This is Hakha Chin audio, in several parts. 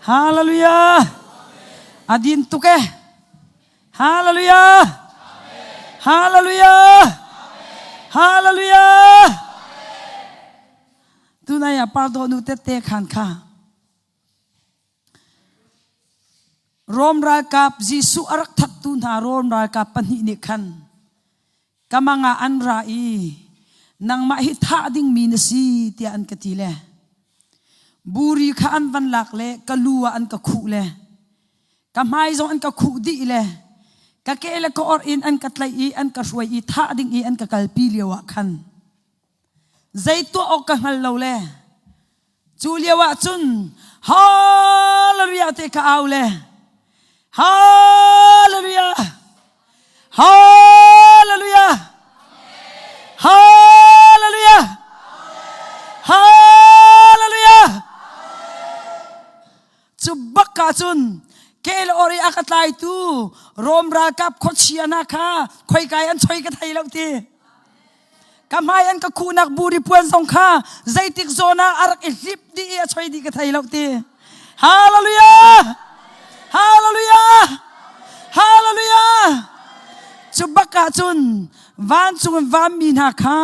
Hallelujah. Adin tuk e. Hallelujah. Hallelujah. Hallelujah. Tunai ah pardo nu tette khan kha. Rom ralkap Jesuh a rak thattu hna Rom ralkap pahnih nih khan ka mang ah an ra i nangmah hi thah dingmi na si tiah an ka ti le buri kha an van lak le ka lu ah an ka khuh le ka hmai zong an ka khuh dih le ka ke le ka orh in an ka tlaih i an ka hruai i thah ding i an ka kalpi lio ah khan zei tuah awk ka hngal lo le cu lio ah cun hallelujah te ka au le hallelujah hallelujah hallelujah hallelujah Cu bak ah cun kel or i a ka tlaitu Rom ralkap khuachia hna kha khoikai an choi ka thei lo ti. Ka hmai an ka khuhnak buri puan zong kha zeitik zawn ah a rak i hlip dih i a choi dih ka thei lo ti. Hallelujah! Hallelujah! Hallelujah! Cu bak ah cun vancung in vanmi hna kha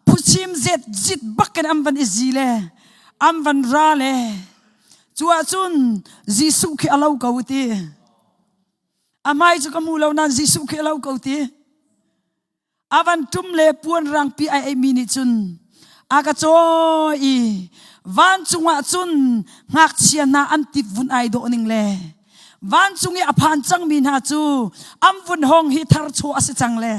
phuchim zet zit bak in an van i zi le an van ra le Cu ahcun Jesuh khi a lo ko ti. A hmai cu ka hmu lo nain Jesuh khi a lo ko ti. A van ṭum le puan rangpi ai eimi nih cun a ka cawi i vancung ah cun ngakchia hna an tit vun ai dawh ning le vancung i a phan cangmi hna cu an vun hong hi tharchuah a si cang le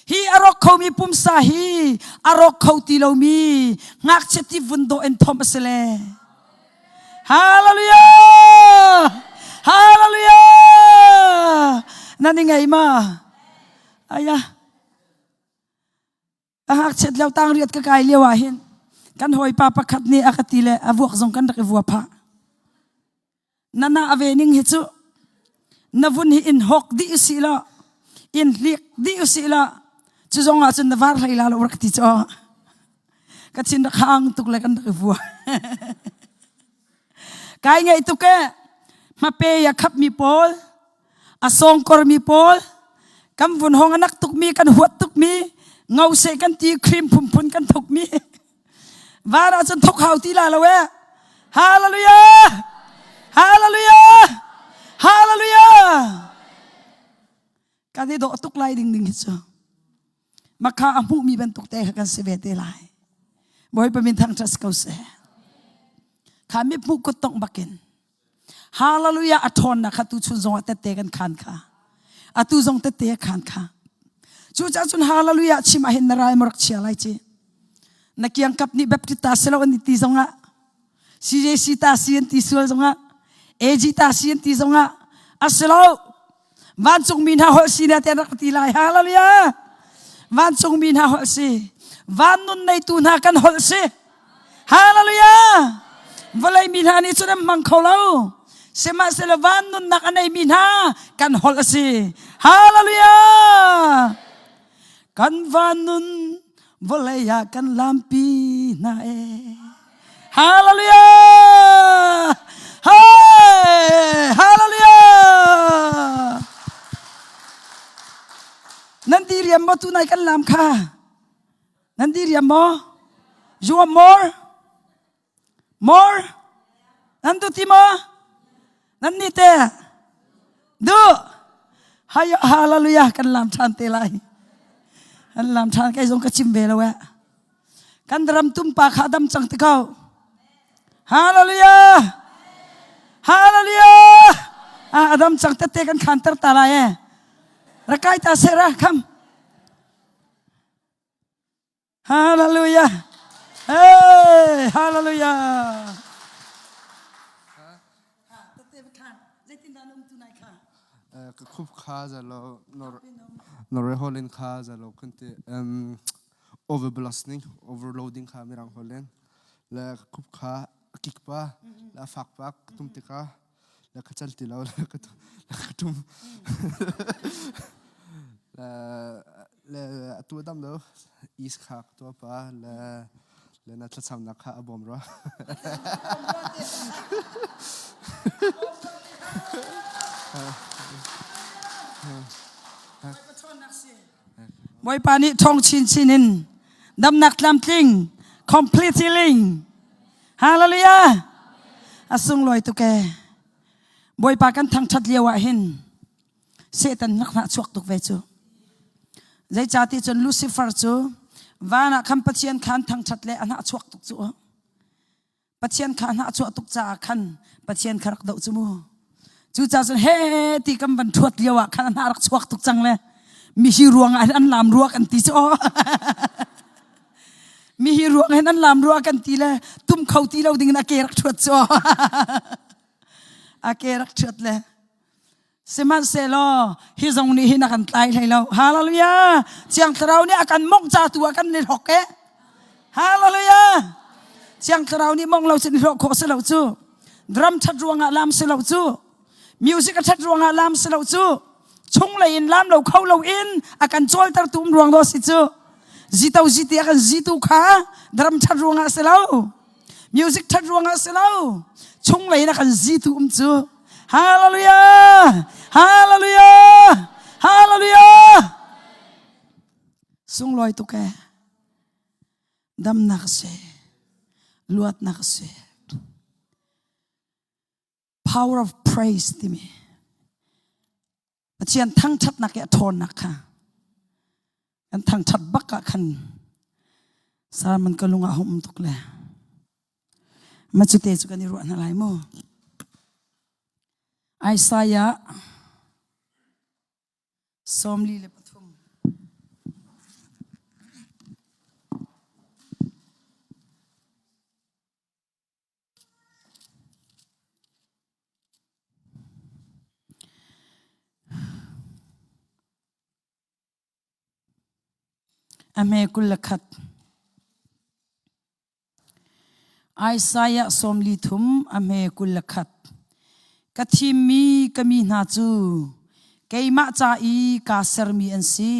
Hi a rawk khomi pumsa hi a rawk kho ti lomi ngakchia ti vun dawh in thomh a si le. Hallelujah! Hallelujah! Nan i ngei ma? Aya. A ngakchiat lio tang riat ka kai lio ah hin kan hawipa pakhat nih a ka ti le a vuak zong kan rak i vua phah. Na na ave ning hi cu na vun hi in hawk dih usih law in hlik dih usih law cu zong ah cun na var hlei la lo rak ti cu ka thin rak hang tuk le kan rak i vua kai ngaih tuk e hmape ya khap mi pawl a sawngkor mi pawl kan vun hong anak tuk mi kan huat tuk mi ngau se kan ti cream phunphun kan thuk mi Van ah cun thok hau ti la lo eh. Hallelujah! Hallelujah! Hallelujah! Kan i dawh tuk lai ding ding hi cu. Makha a hmuhmi bantuk te kha kan si ve te lai. Bawipa min thangṭhat si ko seh. Kha mi hmuh kut tongh bakin. Hallelujah a ṭhawnnak kha tuchun zongah tette kan khan kha. Atu zong tette a khan kha. Cucaah cun hallelujah chim ah hin na ral marak chia lai ci. Na kiangkap nih Baptist ta si lo an ti zongah CJC ta si an ti sual zongah AG ta si an ti zongah a si lo. Vancungmi hna holh si na te rak ti lai. Hallelujah. Vancungmi hna holh si. Van nun neitu hna kan holh si. Hallelujah. Vawlei mi hna nih cun an hmang kho lo. Sihmanhsehlaw van nunnak a neimi hna kan holh a si. Hallelujah. Kan van nun vawlei ah kan lampi hna e. Hallelujah! Hey! Hallelujah! Nan di riam maw tunai kan lam kha? Nan di riam maw? You want more? More? Nan du ti maw? Nan ni te? Du! Hayo hallelujah kan lam than te lai. Kan lam than kai zong ka chim ve lo eh. Kan ram tumpa kha dam cang te ko. Hallelujah! Hallelujah! Ah, adam cang tete kan khan ter ta lai eh. Rakai ta sera kham. Hallelujah! Hey, hallelujah! Ka khup kha zalo nor nor holin kha zalo kan ti overblasting overloading kha mirang holin le khup kha kik pa la fak pa tum tika la ka chal ti lo la ka tum le le atu dam lo is kha to pa le. Le na thlacamnak kha a bawm rua. Bawipa nih ṭhawng chinchin in damnak tlamtling complete healing hallelujah a sunglawi tuk ee Bawipa kan thangṭhat lio ah hin Satan hnakhnah chuak tuk ve cu. Zeicahti cun Lucifer cu van ah khan Pathian khan thangṭhat le a hnah chuak tuk cu. Pathian kha a hnah chuah tuk caah khan Pathian kha rak doh cu mu. Cucaah cun he ti kan van ṭhuat lio ah khan a hnah rak chuak tuk cang le mihi ruang ah an lam rua kan ti cu aw. mihi ruang hin an lam rua kan ti le tum kho ti lo ding in a ke rak ṭhuat cu aw. a ke rak ṭhuat le Sihmanhsehlaw hi zong nih hin a kan tlai hlei lo. Hallelujah! Thiang Thlarau nih a kan mongh ca tu ah kan ni hlok e. Hallelujah! Thiang Thlarau nih mong lo cun hlawh khawh si lo cu. Drum that ruangah lam si lo cu. Music a that ruangah lam si lo cu. Chunglei in lam lo kho lo in a kan cawlter tu um ruang do si cu. Zito ziti a kan zitu kha drum that ruangah si lo. Music that ruangah si lo. Chunglei in a kan zitu um cu. Hallelujah! Hallelujah! Hallelujah! Sunglawi tuk e. Damnak si. Luatnak si. Power of praise timi. Pathian thangṭhatnak i a ṭhawnnak kha kan thangṭhat bak ah khan Salmon ka lung ah hum tuk le ma cute cu kan i ruah hna lai mu. Isaiah 43. A hme 21. Isaiah 43 a hme 21. Ka thimmi ka mi hna cu keimah ca i kaa sermi an si.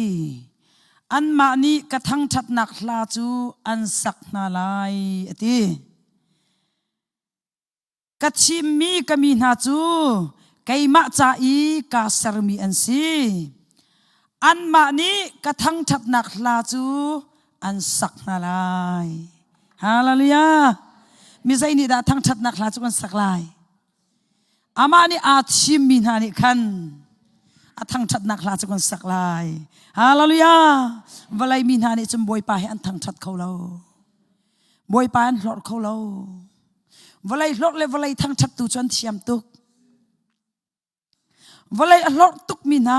Anmah nih ka thangṭhatnak hla cu an sak hna lai, a ti. Ka thimmi ka mi hna cu keimah ca i kaa sermi an si. Anmah nih ka thangṭhatnak hla cu an sak hna lai. Hallelujah! Mi zei nih dah thangṭhatnak hla cu kan sak lai? Amah nih aa thimmi hna nih khan a thangṭhatnak hla cu kan sak lai. Hallelujah! Vawlei mi hna nih cun Bawipa hi an thangṭhat kho lo. Bawipa an hlorh kho lo. Vawlei hlorh le vawlei thangṭhat tu cu an thiam tuk. Vawlei a hlorh tukmi hna,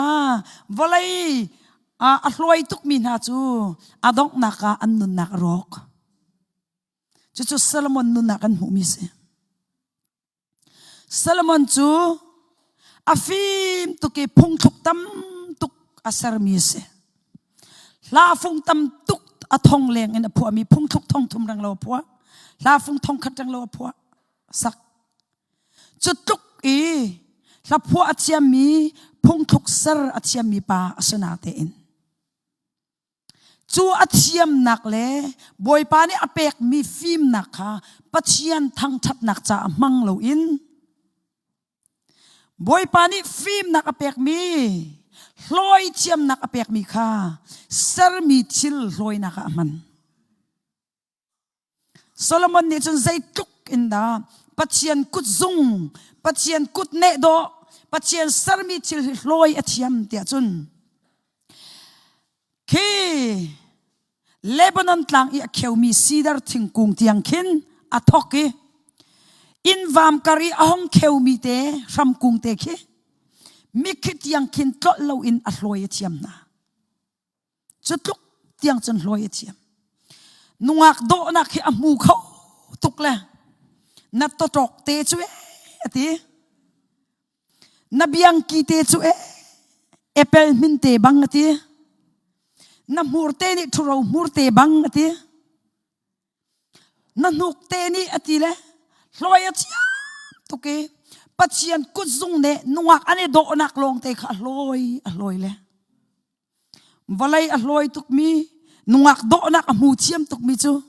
vawlei a hluai tukmi hna cu a donghnak ah an nunnak a rawk. Cucu Solomon nunnak kan hmuhmi si. Solomon cu a fim tuk i phungthluk tam tuk a sermi a si. Hla fung tam tuk a thong leng in a phuahmi phungthluk thong thum reng lo a phuah. Hla fung thong khat reng lo a phuah. Sak. Cu tluk i hla phuah a thiammi phungthluk ser a thiammi pa a si natein Cu a thiamnak le Bawipa nih a pekmi fimnak kha Pathian thangṭhatnak caah hmang loin Bawipa nih fimnak a pekmi hlawi thiamnak a pekmi kha sermi thil hlawinak ah a hman. Solomon nih cun zeitluk in dah Pathian kutzung, Pathian kut neh dawh, Pathian sermi thil hi hlawi a thiam tiah cun khi Lebanon tlang i a kheumi sidar thingkung tiang khin a thok i inn vam kar i a hong kheumi te hramkung te khi mikhi tiang khin tlolh loin a hlawi a thiam hna. Cu tluk tiang cun hlawi a thiam. Nungak dawhnak hi a hmu kho tuk le na tawṭawk te cu e a ti. Na biangki te cu e apple hmin te bang a ti. Na hmur te nih ṭhuro hmur te bang a ti. Na hnuk te nih a ti le hlawi a thiam tuk i Pathian kutzung nih nungak an i dawhnak lawng te kha a hlawi a hlawi le Vawlei a hlawi tukmi, nungak dawhnak a hmu thiam tukmi cu.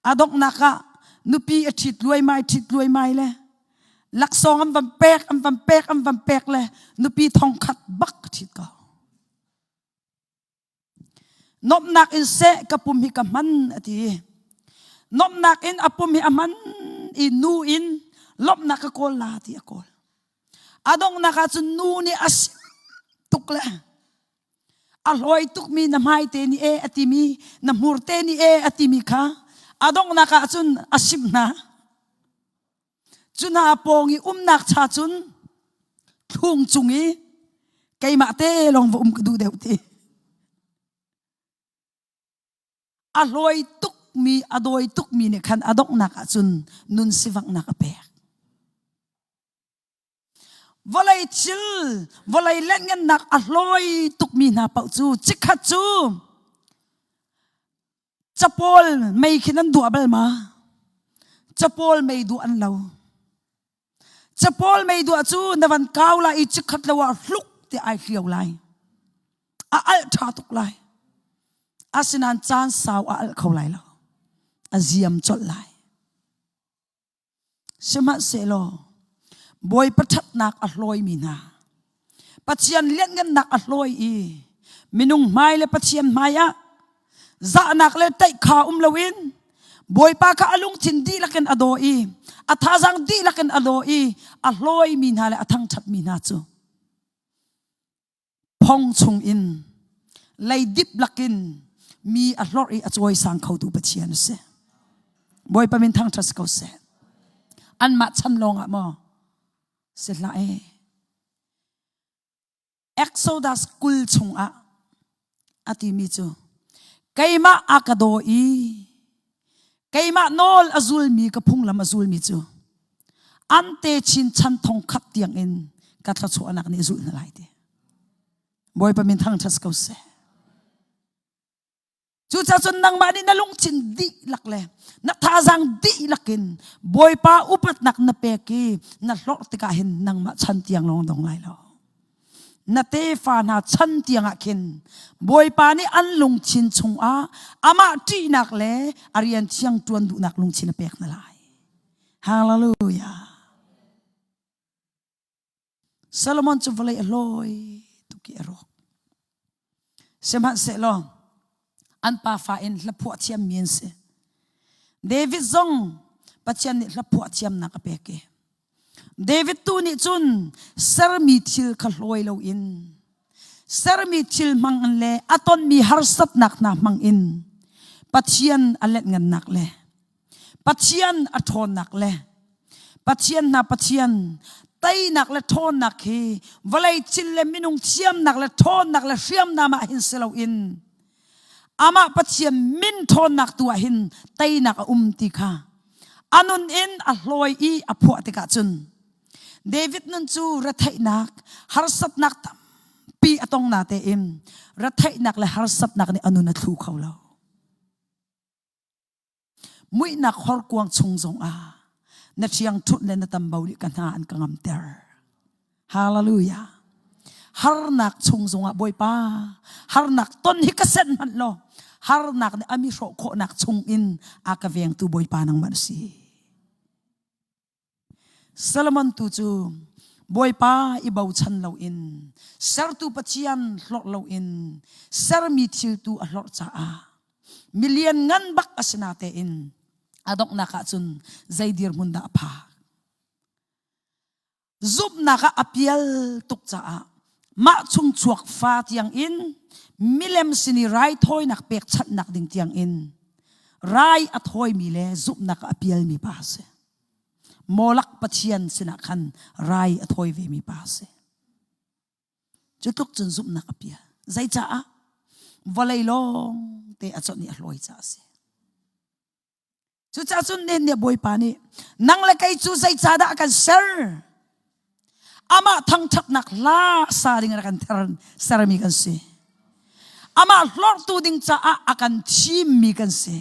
A donghnak ah nupi a ṭhit luaimai ṭhit luaimai le laksawng an van pek an van pek an van pek le nupi thongkhat bak a ṭhit ko. Nomhnak in seh ka pum hi ka hman a ti. Nomhnak in a pum hi a hman i nu in lawmhnak ka kawl la ti a kawl. A donghnak ah cun nu nih a sim tuk le a hlawi tukmi na hmai te nih e a timi na hmur te nih e a timi kha a donghnak ah cun a simh hna. Cu hna pawng i umnak cha cun thlung cung i keimah te lawng va um ka duh deuh ti. A hlawi tukmi a dawi tukmi nih khan a donghnak ah cun nun sivanghnak a pek. Vawlei thil, vawlei lengngannak a hlawi tukmi hna paoh cu chikkhat cu capawl mei khi nan duah bal ma? Capawl mei duah an lo. Capawl mei duah cu na van kau lai i chikkhat lo ah hluk ti ai hliau lai. A alh ṭha tuk lai. Asinain caan sau a alh kho lai lo. A ziam colh lai. Sihmanhsehlaw Bawipa ṭhatnak a hlawimi hna, Pathian lianhngannak a hlawi i minung hmai le Pathian hmai ah zahnak le ṭaih um loin Bawipa kha a lungthin dihlak in a daw i a thazaang dihlak in a daw i a hlawimi hna le a thangṭhatmi hna cu phong chungin leidip lakin mi a hlorh i a cawisang khotu Pathian a si. Bawipa min thangṭhat si ko seh. Anmah chan lawngah maw si hlah e. Exodus 20 chungah a timi cu keimah a ka daw i keimah nawl a zulmi ka phunglam a zulmi cu an te chin chan thong khat tiang in ka thluachuahnak nih zulh hna lai ti Bawipa min thangṭhat ko seh Cucaah cun nangmah nih na lungthin dihlak le na thazaang dihlak in Bawipa upatnak na pek i na hlorh tikah hin nangmah chan tiang lawng dong lai lo. Na tefa hna chan tiangah khin Bawipa nih an lungthin chungah amah ṭihnak le a rian thiang ṭuan duhnak lungthin a pek hna lai. Hallelujah. Solomon cu vawlei a hlawi tuk i a rawk. Sihmanhsehlaw an pafa in hlaphuah thiammi an si. David zong Pathian nih hlaphuah thiamnak a pek i David tu nih cun sermi thil kha hlawi loin sermi thil hmang in le a tonmi harsatnak hna hmang in Pathian a letngannak le Pathian a ṭhawnnak le Pathian hna Pathian teinak le ṭhawnnak hi vawlei thil le minung thiamnak le ṭhawnnak le hriamnam ah hin si loin amah Pathian min ṭhawnnak tu ah hin teinak a um ti kha a nun in a hlawi i a phuah tikah cun David nun cu retheihnak harsatnak tampi a tong na tein retheihnak le harsatnak nih a nun a thlu kho lo. Muihnak horkuang chung zongah na ṭhiangṭhunh le na tambo nih ka hna an ka ngamter. Hallelujah. Harnak chung zongah Bawipa, harnak ton hi ka senh hmanh law, harnak nih a mi hrawh khawhnak chung in a ka vengtu Bawipa nangmah na si. Solomon tu cu Bawipa i bochan loin sertu Pathian hlorh loin sermi thil tu a hlorh caah milian ngan bak a si natein a donghnak ah cun zei dirhmun dah a phak? Zumhnak ah a pial tuk caah mah chung chuak fa tiang in milem sin i raithawinak pekchanhnak ding tiang in rai a thawimi le zumhnak ah a pialmi pa a si. Molak pathian sinah khan rai a thawi vemi pa a si. Cu tluk cun zumhnak a pial. Zeicaah? Vawlei lawng te a chawnh i a hlawi caah a si. Cucaah cun nen nih Bawipa nih nang le kei cu zeicahdah a kan ser? Amah thangṭhatnak hla sa ding in a kan sermi kan si. Amah hlorhtu ding caah a kan thimmi kan si.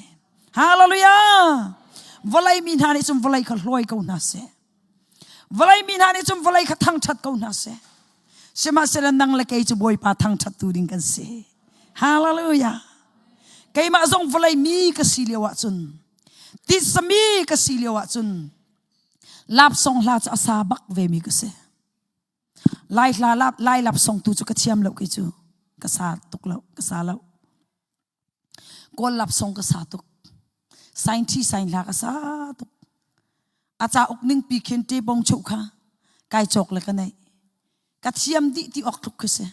Hallelujah! Vawlei mi hna nih cun vawlei kha hlawi ko hna seh. Vawlei mi hna nih cun vawlei kha thangṭhat ko hna seh. Sihmanhsehlaw nang le kei cu Bawipa thangṭhattu ding kan si. Hallelujah! Keimah zong vawlei mi ka si lio ah cun. Titsami ka si lio ahcun lapsong hla cu a sa bak ve mi ka si. Lai hla lap lai lapsong tu cu ka thiam lo kei cu. Ka sa tuk lo, ka sa lo. Kawl lapsong ka sa tuk. Sain thi sain hla ka sa tuk. A cauk ning pi khin te bong chuh kha kai cawk le ka neih. Ka thiam dih ti awk tluk khi si.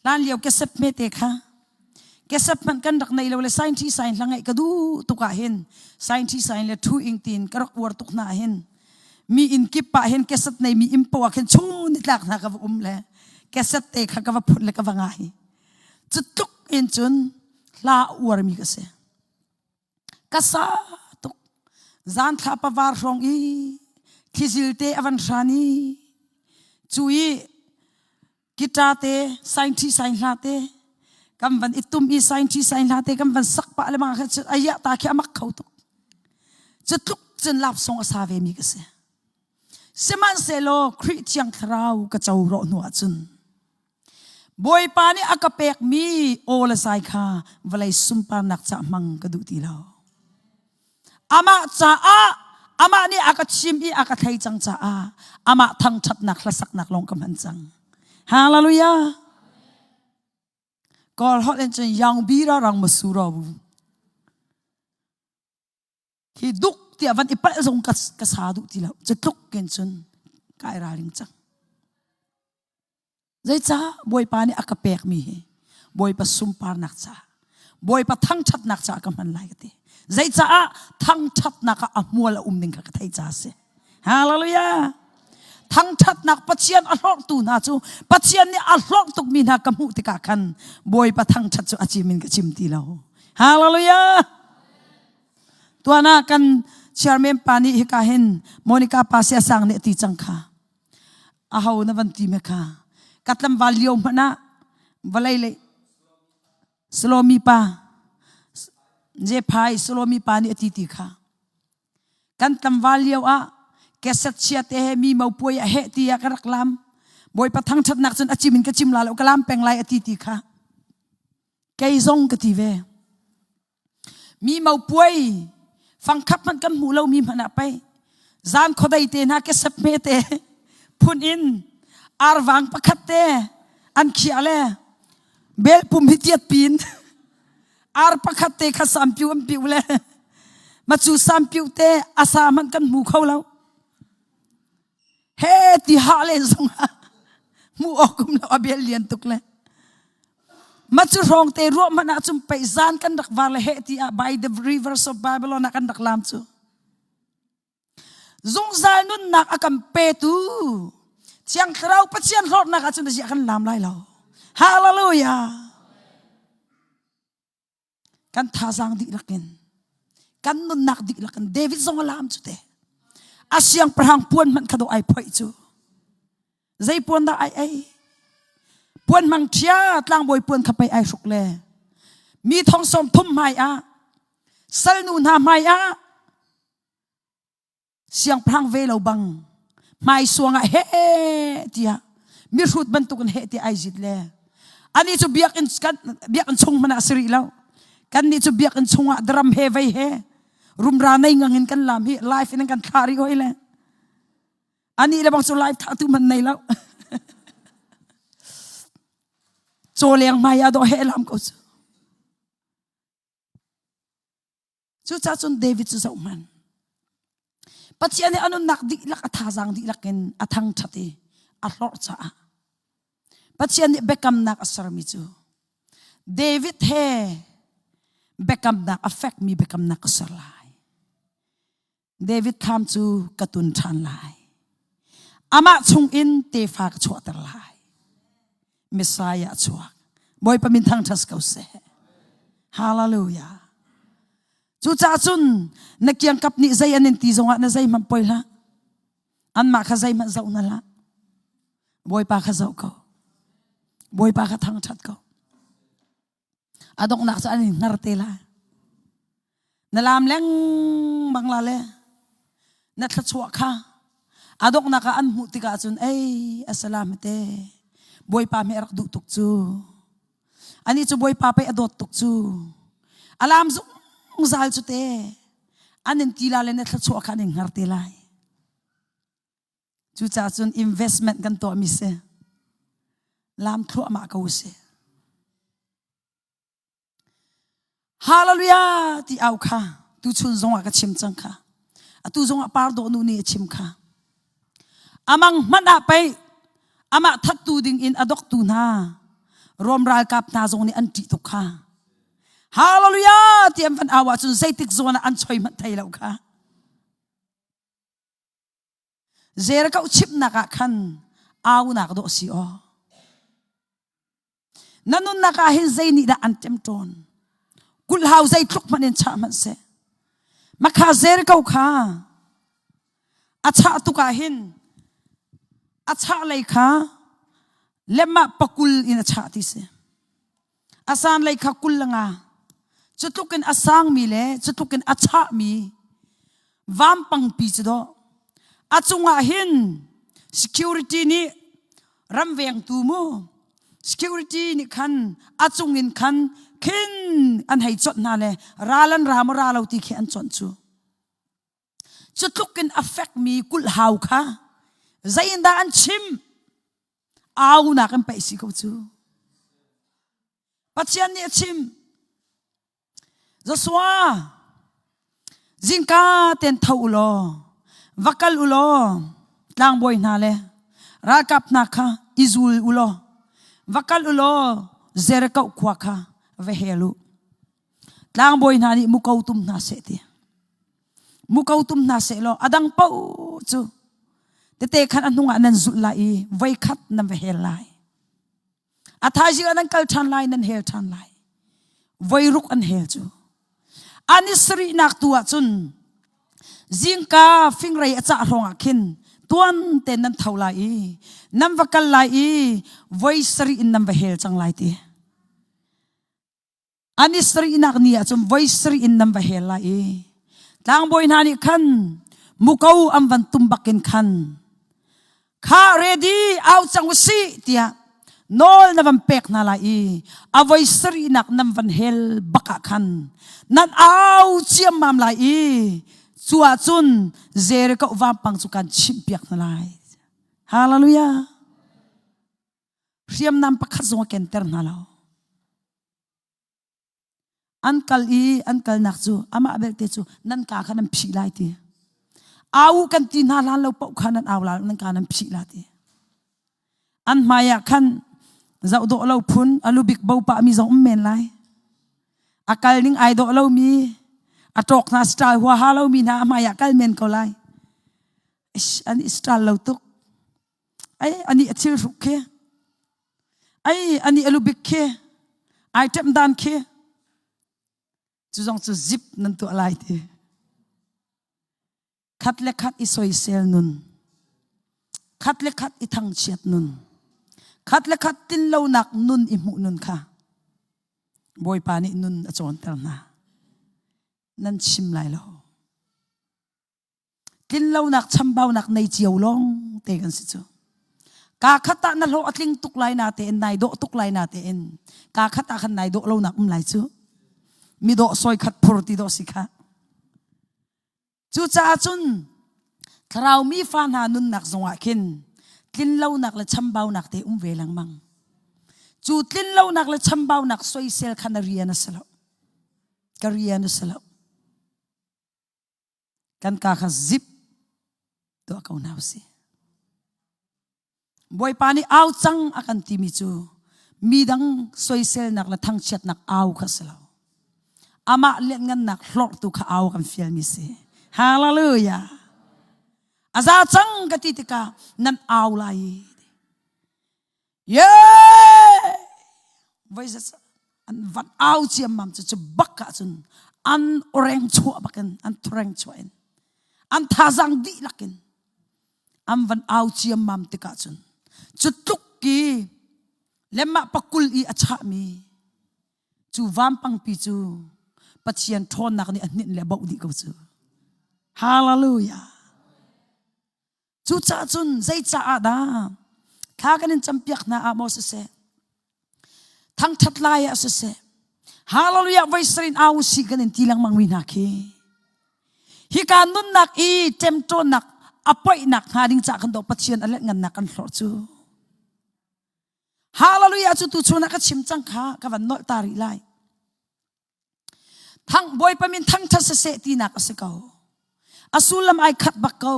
Hlan lio kesep me te kha kesep hmanh kan rak nei lo le sain thi sain hla ngaih ka duh tuk ah hin sain thi sain le thu ing tin ka rak uar tuk hna hin mi inn kip ah hin keset nei mi inn poah khin chung ni tlak hna ka va um le keset te kha ka va phut le ka va ngai. Cu tluk in cun hla uar mi ka si. Ka sa tuk. Zan thla pavar hrawng i thlizil te a van hran i cu i guitar te sainthi sain hla te kan van i tum i sainthi sain hla te kan van sak pah le mang kha ayah ta khi amak kho tuk. Cu tluk cun lap song a sa ve mi ka si. Sihmanhsehlaw Khrih Thiang Thlarau ka co rawh hnu ahcun Bawipa nih a ka pekmi aw le zai kha vawlei sunparnak ca hmang ka duh ti lo. Amah caah amah nih a ka chim i a ka thei cang caah amah thangṭhatnak hlasaknak lawng ka hman cang. Hallelujah. Kawl holh in cun yang bi ra rang ma su ra bu. Hi duk tiah van i palh zong ka, ka sa duh ti lo. Cu tluk kin cun kai ralring cang. Zeicah Bawipa nih a ka pekmi hi Bawipa sunparnak caah Bawipa thangṭhatnak caah ka hman lai ka ti. Zeicaah thangṭhatnak ah a hmual a um ning kha ka theih caah a si. Hallelujah! Thangṭhatnak Pathian a hlorhtu hna cu Pathian nih a hlorh tukmi hna ka hmuh tikah khan Bawipa thangṭhat cu a cim in ka chim ti lo. Hallelujah! Tuan ah kan chairman pa nih hika hin Monica pa sia sang nih a ti cang kha. Aho na van ti me kha. Ka tlangval lio hmanh ah vawlei le Salomi pa Jephai Salomi pa nih a ti ti kha. Kan tlangval lio ah keset chia te he mi mo puai a heh ti ah ka rak lam. Bawipa thangṭhatnak cun a cim in ka cim la lo ka lam peng lai a ti ti kha. Kei zong ka ti ve. Mi mopuai fangkhap hmanh kan hmuh lomi hmanh ah pei zan khuadei te hna kesep hme te phun in arvang pakhat te an khiah le bel pum hi tiat pin ar pakhat te kha sampiu an piu le macu sampiu te asa hmanh kan hmu kho lo He ti ha len zong ah hmuh awk um lo a bel lian tuk le ma cu hrawng te ruah hmanh ah cun pei zan kan rak var le he ti ah by the rivers of Babylon ah kan rak lam cu zungzal nunnak a kan petu Thiang Thlarau Pathian hlawtnak ah cun ziah kan lam lai lo hallelujah Kan thazaang dihlak in, kan nunnak dihlak in David zong a laam cu te. A siangpahrang puan hmanh kha dawh ai phoih cu. Zei puan dah ai ei? Puan hmang ṭhia tlangbawi puan kha pei ai hruk le mi thong sawm thum hmai ah salnu hna hmai ah siangpahrang ve lo bang hmaisuang ah he tiah mihrut bantukin he tiah ai zit le ani cu biakinn kan biakinn chung hmanh ah si rih lo kan nih cu biakinn chungah drum he vei he rumra nei ngang in kan lam hi live in kan thlah rih hoi le ani le bang cu live thah tu man nei lo chaw leng hmai ah dawh he lam ko cu Cucaah cun David cu zoh hmanh. Pathian nih a nunnak dihlak a thazaang dihlak in a thangṭhat i a hlorh caah Pathian nih biakamnak a sermi cu David he biakamnak a fekmi biakamnak ka ser lai. David thlam cu ka tun ṭhan lai. Amah chungin tefa ka chuahter lai. Messiah a chuak. Bawipa min thangṭhat ko seh. Hallelujah. Cucaah cun na kiangkap nih zei an in ti zongah na zeihmanh poi hlah. Anmah kha zeihmanh zoh na hlah. Bawipa kha zoh ko. Bawipa kha thangṭhat ko. A donghnak cu an in hngar te lai. Na lam lengmang la le na thluachuah kha a donghnak ah an hmuh tikah cun ei asalam te Bawipa mi a rak duh tuk cu. Ani cu Bawipa pei a dawt tuk cu. A lam zungzal cu te. An in ti la le na thluachuah kha an in hngar te lai. Cucaah cun investment kan tuahmi si. Lam thluahmah ko si. Hallelujah ti au kha tu chun zong ah ka chim cang kha. Atu zong ah par dawh nu nih a chim kha. Amang hmanh ah pei amah thattu ding in a doktu hna Rom ralkap hna zong nih an ṭih tuk kha. Hallelujah ti an van au ahcun zeitik zawn ah an choi hmanh thei lo kha. Jericho chimnak ah khan aunak dawh si aw. Na nunnak ah hin zei nih dah an ṭemṭawn? Kulhhau zeitluk hmanh in chah hmanh seh. Makha Jericho kha a chah tuk ah hin a chah lei kha lemah pakul in a chah ti si. A san lei kha 20 le nga. Cu tluk in a sangmi le cu tluk in a chahmi vampangpi cu dawh. A cungah hin security nih ramvengtu mu security nih khan a cung in khan khin an hei chawnh hna le ral an ra maw ra lo ti khi an chawnh cu. Cu tluk in a fekmi kulhhau kha zeiindah an chim? Aunak in paih si ko cu. Pathian nih a chim. Joshua, zingka ten tho u law, va kal u law, tlangbawi hna le ralkap hna kha i zul u law, va kal u law, Jericho khua kha va hel u. Tlangbawi hna nih muko tum hna seh ti. Muko tum hna seh law a dang paoh cu tete khan a hnungah nan zulh lai i voikhat nan va hel lai. A thaizing ah nan kal ṭhan lai nan hel ṭhan lai. Voiruk an hel cu. An i sarihnak tu ah cun zingka fingrei a cah hrawng ah khin tuan tein nan tho lai i nan va kal lai i voi sarih in nan va hel cang lai ti. An i sarihnak ni ah cun voi sarih in nan va hel lai i tlangbawi hna nih khan muko an van tum bakin khan kha ready au cang u sih tiah nawl na van pek hna lai i a voi sarihnak nan van hel bak ah khan nan au ciammam lai i cu ah cun Jericho vampang cu kan chimhpiak hna lai. Hallelujah. Hriamnam pakhat zong a kenter hna lo. An kal i an kalnak cu amah belte cu nan ka kha nan phih lai ti. Au kan ti hna hlan lo paoh kha nan au la nan ka nan phih la ti. An hmai ah khan zoh dawh lo phun a lubik bo pah mi zong um men lai. A kal ning ai dawh lo mi a ṭawk hna style huaha lo mi hna a hmai ah kal men ko lai. An i style lo tuk. Ai ani a thil hruk khi. Ai ani a lubik khi. Ai ṭem dan khi. Cu zong cu zip nan tuah lai ti. Khat le khat i soisel nun. Khat le khat i thangchiat nun. Khat le khat tinlonak nun i hmuh nun kha. Bawipa nih nun a cawnter hna. Nan chim lai lo. Tlinlonak chambaunak nei cio lawng te kan si cu. Kaa khat ah na hlawh a tling tuk lai na tein nai dawh tuk lai na tein kaa khat ah khan nai dawh lonak um lai cu. Mi dawh sawi khat phur ti dawh si kha. Cucaah cun thlarau mi fa hna nunnak zongah khin tlinlonak le chambaunak te um ve lengmang. Cu tlinlonak le chambaunak soisel kha na rian a si lo. Ka rian a si lo. Kan ka kha zip tuah ko hna usih. Bawipa nih au cang a kan timi cu midang soiselnak le thangchiatnak au kha si lo. Amah lianngannak hlorhtu kha au kan fialmi si. Hallelujah. A za cang ka ti tikah nan au lai. Yeah! Voi an van au ciammam cu cu bak ah cun an oreng chuah bakin an thureng chuah in an thazang dihlak in an van au ciammam tikah cun cu tluk ki lemah pakul i a chahmi cu vampangpi cu Pathian ṭhawnnak nih a hninh le a boh dih ko cu. Hallelujah. Cucaah cun zeicaah dah thla kan in campiak hna ah maw siseh, thangṭhat lai ah siseh, hallelujah voi sarin au si kan in ti lengmang mi hna khi. Hika nunnak i ṭemṭawnnak a poihnak hnga ding cah kan do Pathian a let ngannak kan hlorh cu. Hallelujah cu tu chun ah ka chim cang kha ka van nolh ta rih lai. Thang Bawipa min thangṭhat siseh tinak a si ko. A sullam ai khat bak ko.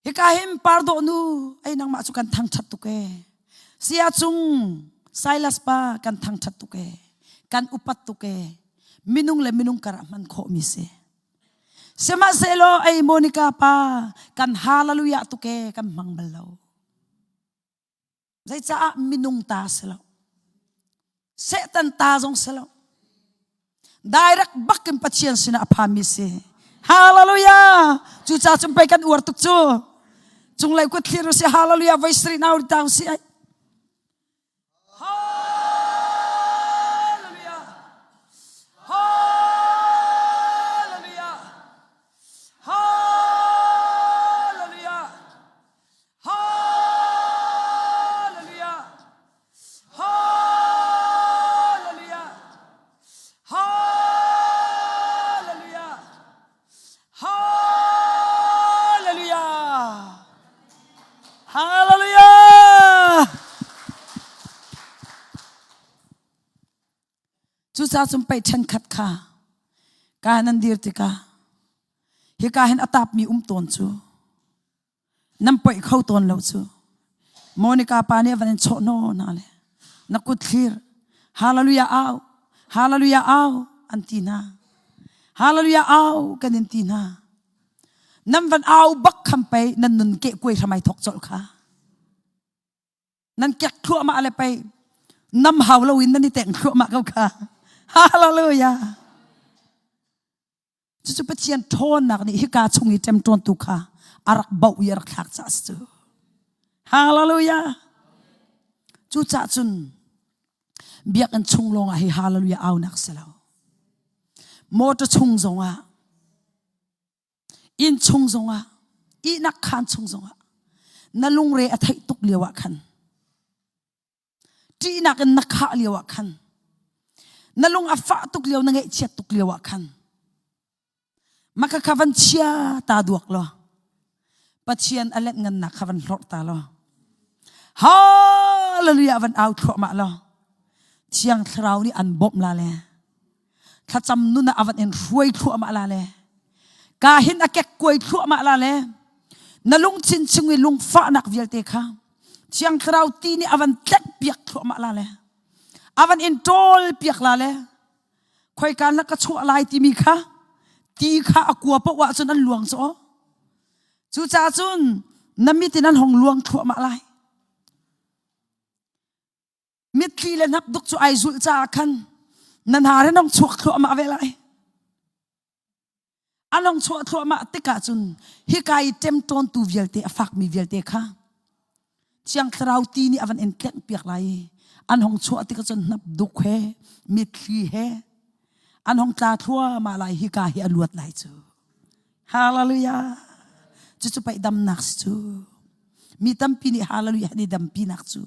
Hika hin pardawh nu ei nangmah cu kan thangṭhat tuk ee. Sia cung Silas pa kan thangṭhat tuk ee. Kan upat tuk ee. Minung le minung karah hman khawhmi si. Sihmanhsehlaw ei Monica pa kan hallelujah tuk ee kan hmang bal lo. Zeicaah minung ta si lo. Satan ta zong si lo. Direct bak in Pathian sinah a phami si. Hallelujah! Cucaah cun pei kan uar tuk cu. Cunglei kut thlir si hallelujah voi sri nau tang si ai. Hallelujah! Hallelujah! Hallelujah! Hallelujah! Hallelujah! Hallelujah! Hallelujah! Hallelujah! Cucaah cun pei ṭhenkhat kha ka nan dir tikah hika hin a tapmi um tawn cu Nan poih kho tawn lo cu. Monica pa nih a van in chawh hnaw hna le na kut thlir hallelujah au hallelujah au an ti hna. Hallelujah au kan in ti hna. Nan van au bak kham pei nan nun ke kuai hramai thok colh kha. Nan kek thluahmah le pei nam hau lo in nan i teng thluahmah ko kha. Hallelujah. Cucu Pathian ṭhawnnak nih hika chung i ṭemṭawntu kha a rak bauh i a rak thlak caah a si cu. Hallelujah! Cucaah cun biakinn chung lawngah hi hallelujah aunak si lo. Motor chung zongah, inn chung zongah, ihnak khaan chung zongah na lungre a theih tuk lio ah khan Ṭihnak in na khah lio ah khan na lung a fah tuk lio na ngaihchiat tuk lio ah khan maka kha van chia ta duak law Pathian a let ngannak kha van hlorh ta law Hallelujah van au thluahmah law Thiang Thlarau nih an bawmh la le thlacam nun ah a van in hruai thluahmah la le ka hin a kek kuai thluahmah la le na lungthin chung i lungfahnak vialte kha Thiang Thlarau ti nih a van tlek piak thluahmah la le a van in ṭawl piak la le khoika na ka chuah lai timi kha ti kha a kua paoh ahcun an luang cu cucaah cun na mit in an hong luang thluahmah lai Mitthli le hnapduk cu ai zulh caah khan na hnar in hong chuak thluahmah ve lai. An hong chuah thluahmah tikah cun hika i ṭemṭawntu vialte a fakmi vialte kha Thiang Thlarau ti nih a van in tlengh piak lai i an hong chuah tikah cun hnapduk he mitthli he an hong tla thluahmah lai hika hi a luat lai cu. Hallelujah. Cucu pei damnak si cu. Mi tampi nih hallelujah an i dampinak cu.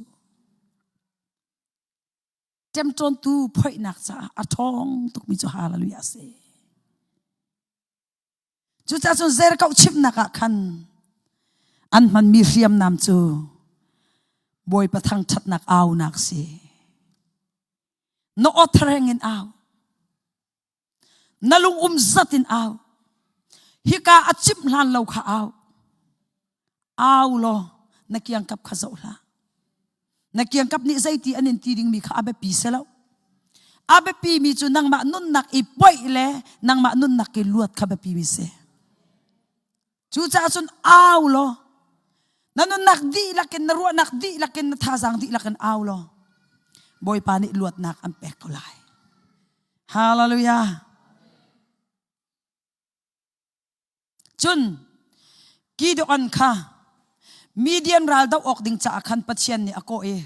Ṭemṭawntu phoihnak caah a ṭhawng tukmi cu hallelujah a si. Cucaah cun Zerkoh chimhnak ah khan an hmanmi hriamnam cu Bawipa thangṭhatnak aunak si. Na aw thareng in au. Na lung um zat in au. Hika a cimh hlan lo kha au. Au law na kiangkap kha zoh hlah. Na kiangkap nih zeiti an in ti dingmi kha a biapi si lo. A biapi mi cu nangmah nunnak i poih le nangmah nunnak i luat kha biapi mi si. Cucaah cun au law na nunnak dihlak in na ruahnak dihlak in na thazaang dihlak in au law Bawipa nih luatnak an pek ko lai. Hallelujah. Cun Gideon kha Midian ral doh awk ding caah khan Pathian nih a kawh i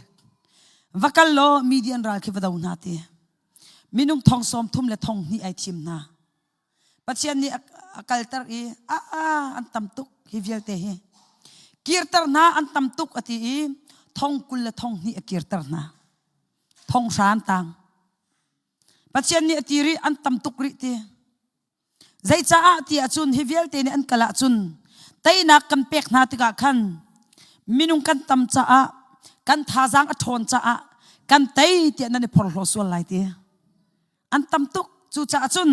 va kal law Midian ral khi va do hna ti. Minung thong sawm thum le thong hnih ai thim hna. Pathian nih a kalter i a an tam tuk hi vialte hi. Kirter hna an tam tuk a ti i thong 20 le thong hnih a kirter hna. Thong hra an tang. Pathian nih a ti rih an tam tuk rih ti. Zeicaah ti ahcun hi vialte nih an kal ahcun teinak kan pek hna tikah khan minung kan tam caah kan thazaang a ṭhawn caah kan tei tiah nan i phorhlaw sual lai ti. An tam tuk. Cucaah cun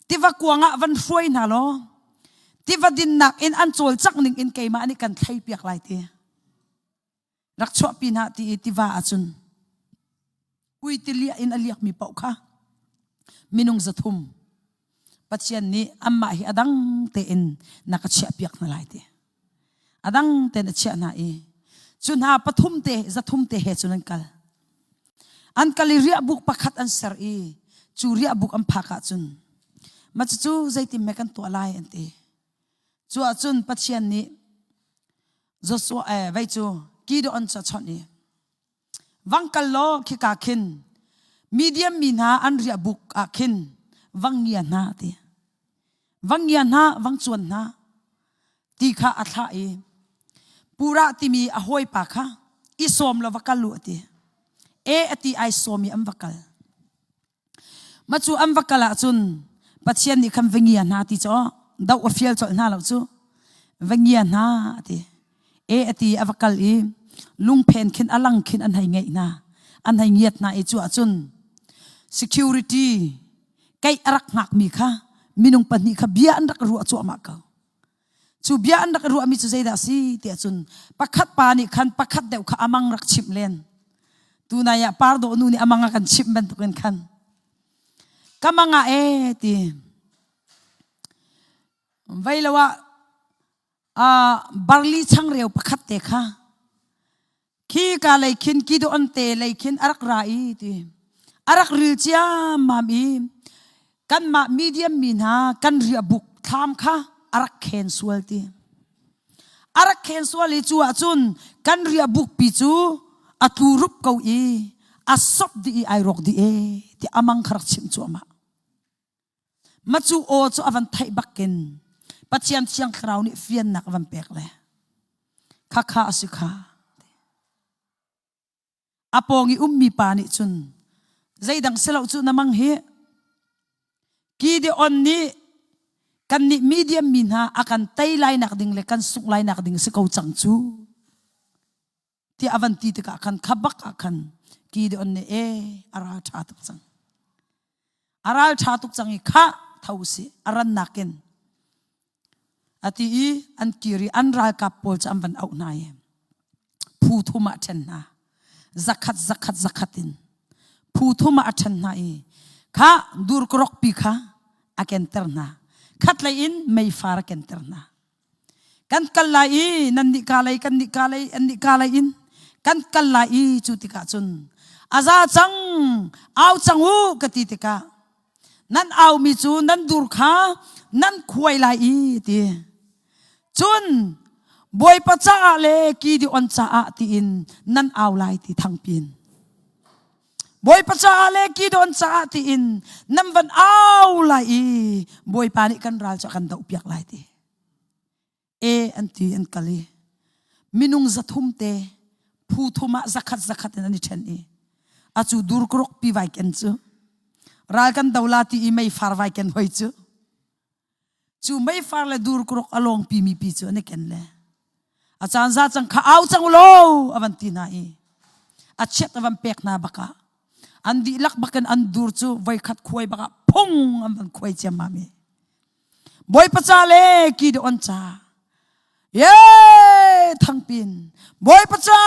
tiva kuang ah van hruai hna law tiva dinnak in an cawlcangh ning in keimah nih kan thlei piak lai ti. Rak chuahpi hna ti i tiva ahcun ui tiliah in a liakmi paoh kha minung 300 Pathian nih anmah hi a dang tein na ka chiahpiak hna lai ti. A dang tein a chiah hna i cu hna pathum te 300 te he cun an kal. An kal i riahbuk pakhat an ser i cu riahbuk an phak ahcun mah cucu zeitin hme kan tuah lai an ti. Cu ahcun Pathian nih Joshua eh vei cu Gideon cu a chawnh i vang kal law khika khin Midian mi hna an riahbuk ah khin vang ngia hna a ti. Vang ngia hna, vang cuan hna ti kha a thlah i Purah timi a hawipa kha i sawm law va kal u a ti. E a ti ai sawm i an va kal. Mah cu an va kal ahcun Pathian nih khan va ngia hna ti cu doh a fial colh hna lo cu. Va ngia hna a ti. E a ti a va kal i lungphen khin a lang khin an hei ngeih hna. An hei ngiat hna i cu ahcun security keih a rak hngakmi kha minung pahnih kha bia an rak ruah cuahmah ko. Cu bia an rak ruahmi cu zeidah a si tiah cun pakhat pa nih khan pakhat deuh kha amang rak chimh len. Tunai ah par dawh nu nih amang a kan chimh bantukin khan ka mang ah ee ti vei lo ah uh, barli changreu pakhat te kha Khi ka lei khin Gideon te lei khin a rak ra i ti a rak ril ciammam i kanmah Midian mi hna kan riahbuk thlam kha a rak khen sual ti. A rak khen sual i cu ahcun kan riahbuk pi cu a tlu rup ko i a sop dih i ai rawk dih e ti amang kha rak chimh cuahmah. Macu aw cu a van theih bakin Pathian Thiang Thlarau nih fiannak a van pek le khakha a si kha. A pawng i ummi pa nih cun zeidang si lo cu na mang hi Gideon nih kannih Midian mi hna a kan tei lai nak ding le kan sungh lai nak ding si ko cang cu tiah a van ti tikah khan kha bak ah khan Gideon nih e a ral ṭha tuk cang a ral ṭha tuk cang i khah tho si a rannak in a ti i an kir i an ralkap pawl cu an van auh hna i phu thum ah ṭhen hna zakhat zakhat zakhat in phu thum ah a ṭhen hna i kha durkarok pi kha a kenter hna khatlei in meifar a kenter hna Kan kal lai i nan nih ka lei kan nih ka lei an nih ka lei in kan kal lai i cu tikah cun a za cang au cang u ka ti tikah nan aumi cu nan dur kha nan khuai lai i ti cun Bawipa caah le Gideon caah tiin nan au lai ti thangpin Bawipa caah le Gideon caah tiin nan van au lai i Bawipa nih kan ral cu a kan dohpiak lai ti. E an ti an kal i minung 300 te phu thum ah zakhat zakhat in an i ṭhen i acu durkuruk pi vai ken cu ral kan do la ti i meifar vai ken hoi cu cu meifar le durkuruk a lawng pi mi pi cu an i ken le a caan za cang kha au cang law a van ti hna i a chiat a van pek hna bakah an dihlak bakin an dur cu voikhat khuai bakah phung an van khuai ciammam i Bawipa ca le Gideon ca ye thangpin Bawipa ca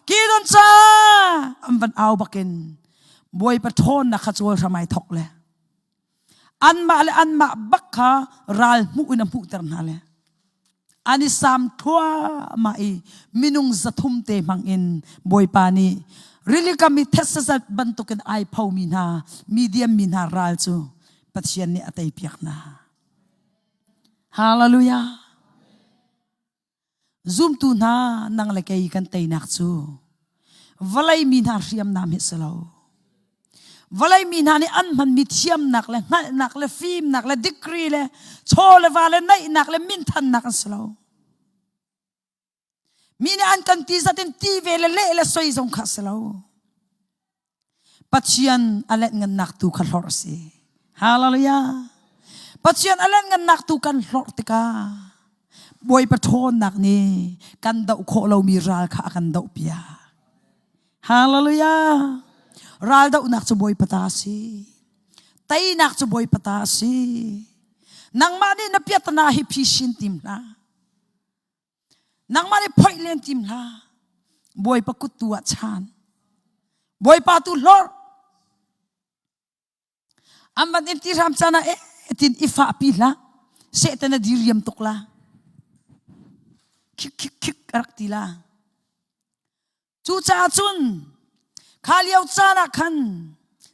Gideon ca an van au bakin Bawipa ṭhawnnak kha cawl hram ai thok le anmah le anmah bak kha ral hmuh in a hmuhter hna le an i sam thluahmah i minung 300 te hmang in Bawipa nih rilikam i thetsazat bantukin ai phomi hna Midian mi hna ral cu Pathian nih a teipiak hna. Hallelujah. Zumtu hna nang le kei kan teinak cu vawlei mi hna hriamnam hi si lo. Vawlei mi hna nih an hmanmi thiamnak le hngalhnak le fimnak le degree le chaw le va le neihnak le minthannak an si lo. Mi nih an kan ti zat in ti ve le leh le soi zong kha si lo. Pathian a let ngannak tu kha hlorh a si. Hallelujah. Pathian a lianhngannak tu kan hlorh tikah Bawipa ṭhawnnak nih kan doh khawh lomi ral kha a kan dohpiak. Hallelujah! Ral dohnak cu Bawipa ta a si. Teinak cu Bawipa ta a si. Nangmah nih na piatana hi phisin tim hlah. Nangmah nih phoih len tim hlah. Bawipa kut tu ah chan. Bawipa tu hlorh. An van in ti hram caan ah eh tin i fah pi hlah. Satan a diriam tuk la. Khik khik khik a rak ti la. Cucaah cun kha lio caan ah khan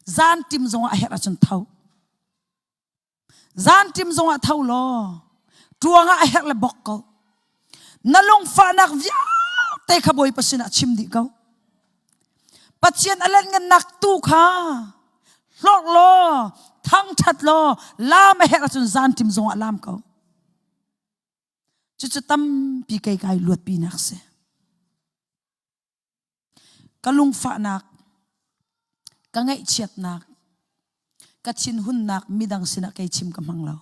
zan tim zongah a herh ahcun tho. Zanṭim zongah tho law ṭuang ah a herh le bok ko. Na lungfahnak vialte kha Bawipa sinah chim dih ko. Pathian a lengngannak tu kha hlorh law thangṭhat law laam a herh ahcun zanṭim zongah laam ko. Cucu tampi kei kai luatpinak si. Ka lungfahnak, ka ngaihchiatnak, ka thinhunnak midang sinah kei chim ka hmang lo.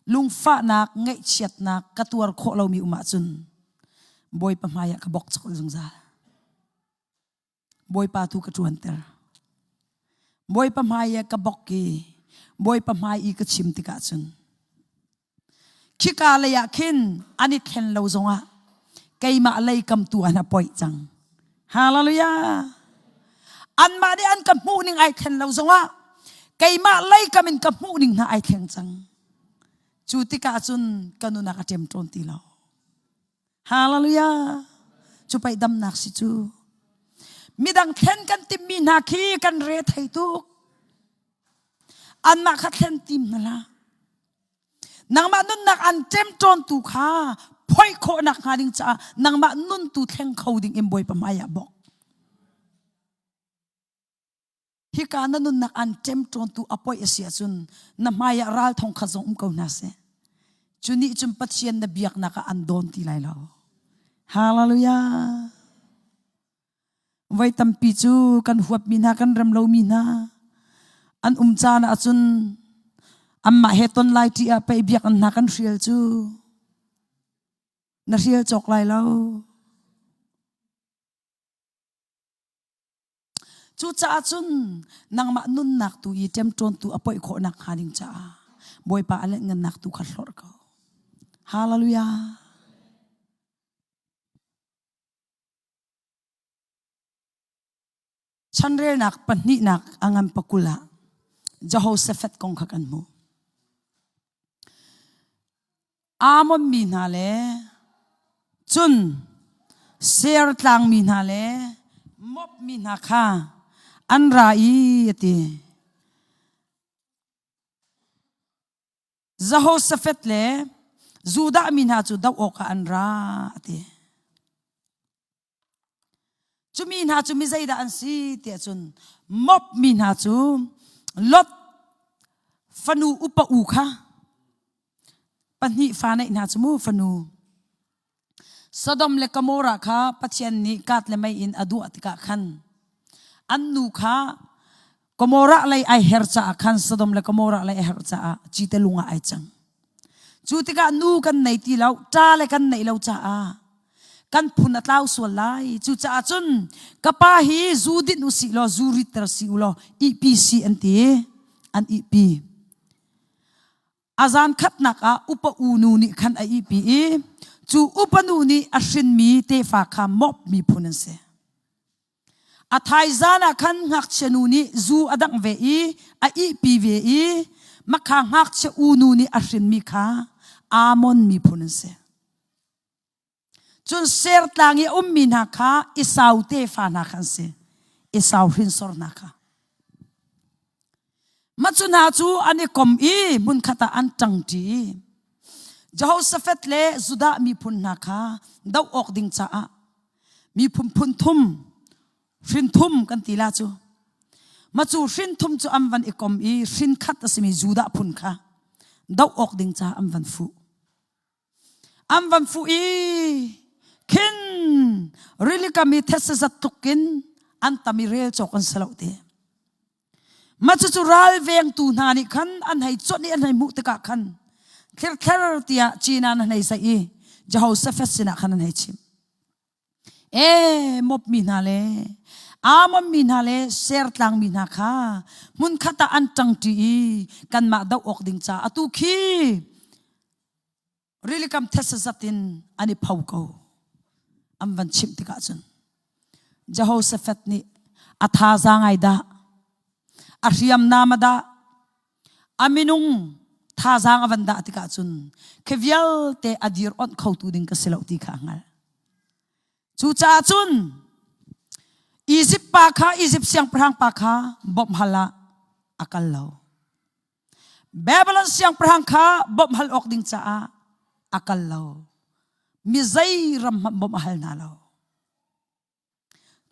Lungfahnak, ngaihchiatnak ka tuar khawh lomi um ahcun Bawipa hmaiah ka bok cawk zungzal. Bawipa tu ka ṭuanter. Bawipa hmai i ka bok i Bawipa hmai i ka chim tikah cun khika lei ah khin an i thlen lo zongah keimah lei kam tu ah na poih cang. Hallelujah. Anmah nih an ka hmuh ning ai thlen lo zongah keimah lei kam in ka hmuh ning hna ai thleng cang. Cu tikah cun ka nunak a ṭem ṭawn ti lo. Hallelujah. Cu pei damnak si cu. Midang thlen kan timmi hna khi kan re thei tuk. Anmah kha thlen tim hna hlah. Nangmah nunnak an ṭemṭawn tu kha phoih khawhnak hnga ding caah nangmah nun tu thleng kho ding in Bawipa hmai ah bawk. Hika na nunnak an ṭemṭawntu a poih a si ahcun na hmaiah ral thong khat zong um ko hna seh. Cu nih cun Pathian na biaknak ah an dawn ti lai lo. Hallelujah. Voi tampi cu kan huatmi hna, kan rem lomi hna an um caan ahcun anmah he ton lai ṭih ah pei biakinn hna kan hrial cu. Na hrial cawk lai lo. Cucaah cun nangmah nunnak tu i ṭemṭawntu a poih khawh nakhnga ding caah Bawipa a lengngannak tu kha hlorh ko. Hallelujah. Chanrelnak pahnihnak a ngan pakul ah Jehoshaphat kong kha kan hmuh. Ammon mi hna le cun Seir tlangmi hna le Moab mi hna kha an ra i a ti. Jehoshaphat le Judah mi hna cu doh awkah an ra a ti. Cu mi hna cu mi zeidah an si tiah cun Moab mi hna cu Lot fanu upa u kha pahnih fa neih hna cu mu fanu Sodom le Gomorrah kha Pathian nih kat le mei in a duah tikah khan an nu kha Gomorrah lei ai her caah khan Sodom le Gomorrah lei a her caah cite lung ah ai cang. Cu tikah nu kan nei ti lo, ṭa le kan neih lo caah kan phun a tlau sual lai. Cucaah cun ka pa hi zu dinh u sih law zu ritter si u law ihpi si an ti. An ihpi. A zan khatnak ah upa u nu nih khan a ihpi i cu upa nu nih a hrinmi tefa kha Moab miphun an si. A thaizan ah khan ngakchia nu nih zu a dangh ve i a ihpi ve i makha ngakchia u nu nih a hrinmi kha Ammon miphun an si. Cun Seir tlang i a ummi hna kha Esau tefa hna kha an si. Esau hrinsor hna kha. Mah cu hna cu an i kom i hmunkhat ah an ṭangṭi. Jehoshaphat le Judah miphun hna kha doh awk ding caah miphun phun thum hrin thum kan ti la cu ma cu hrin thum cu an van i kom i hrin khat a simi Judah phun kha doh awk ding ca an van fuh an van fuh i khin rili kam i thetse zat tluk in an tam i rel cawk an si lo te. Mah cucu ralvengtu hna nih khan an hei cuanh i an hei hmuh tikah khan thirthler tiah cinan an hei saih i Jehoshaphat sinah khan an hei chimh. E Moab mi hna le Ammon mi hna le Sertlang mi hna kha hmunkhat ah an ṭangṭi i kanmah doh awk ding ca atu khi rilikam thetse zat in an i pho ko an van chimh tikah cun Jehoshaphat nih a thazaang ai dah a hriamnam a dah a minung thazaang a van dah tikah cun khi vialte a dir onh khotu ding ka si lo ti kha a hngalh cucaah cun Izipt pa kha Izipt siangpahrang pa kha bawmh hal ah a kal lo Babylon siangpahrang kha bawmh hal awk ding caah a kal lo. Mi zei ram hmanh bawmh a hal hna lo.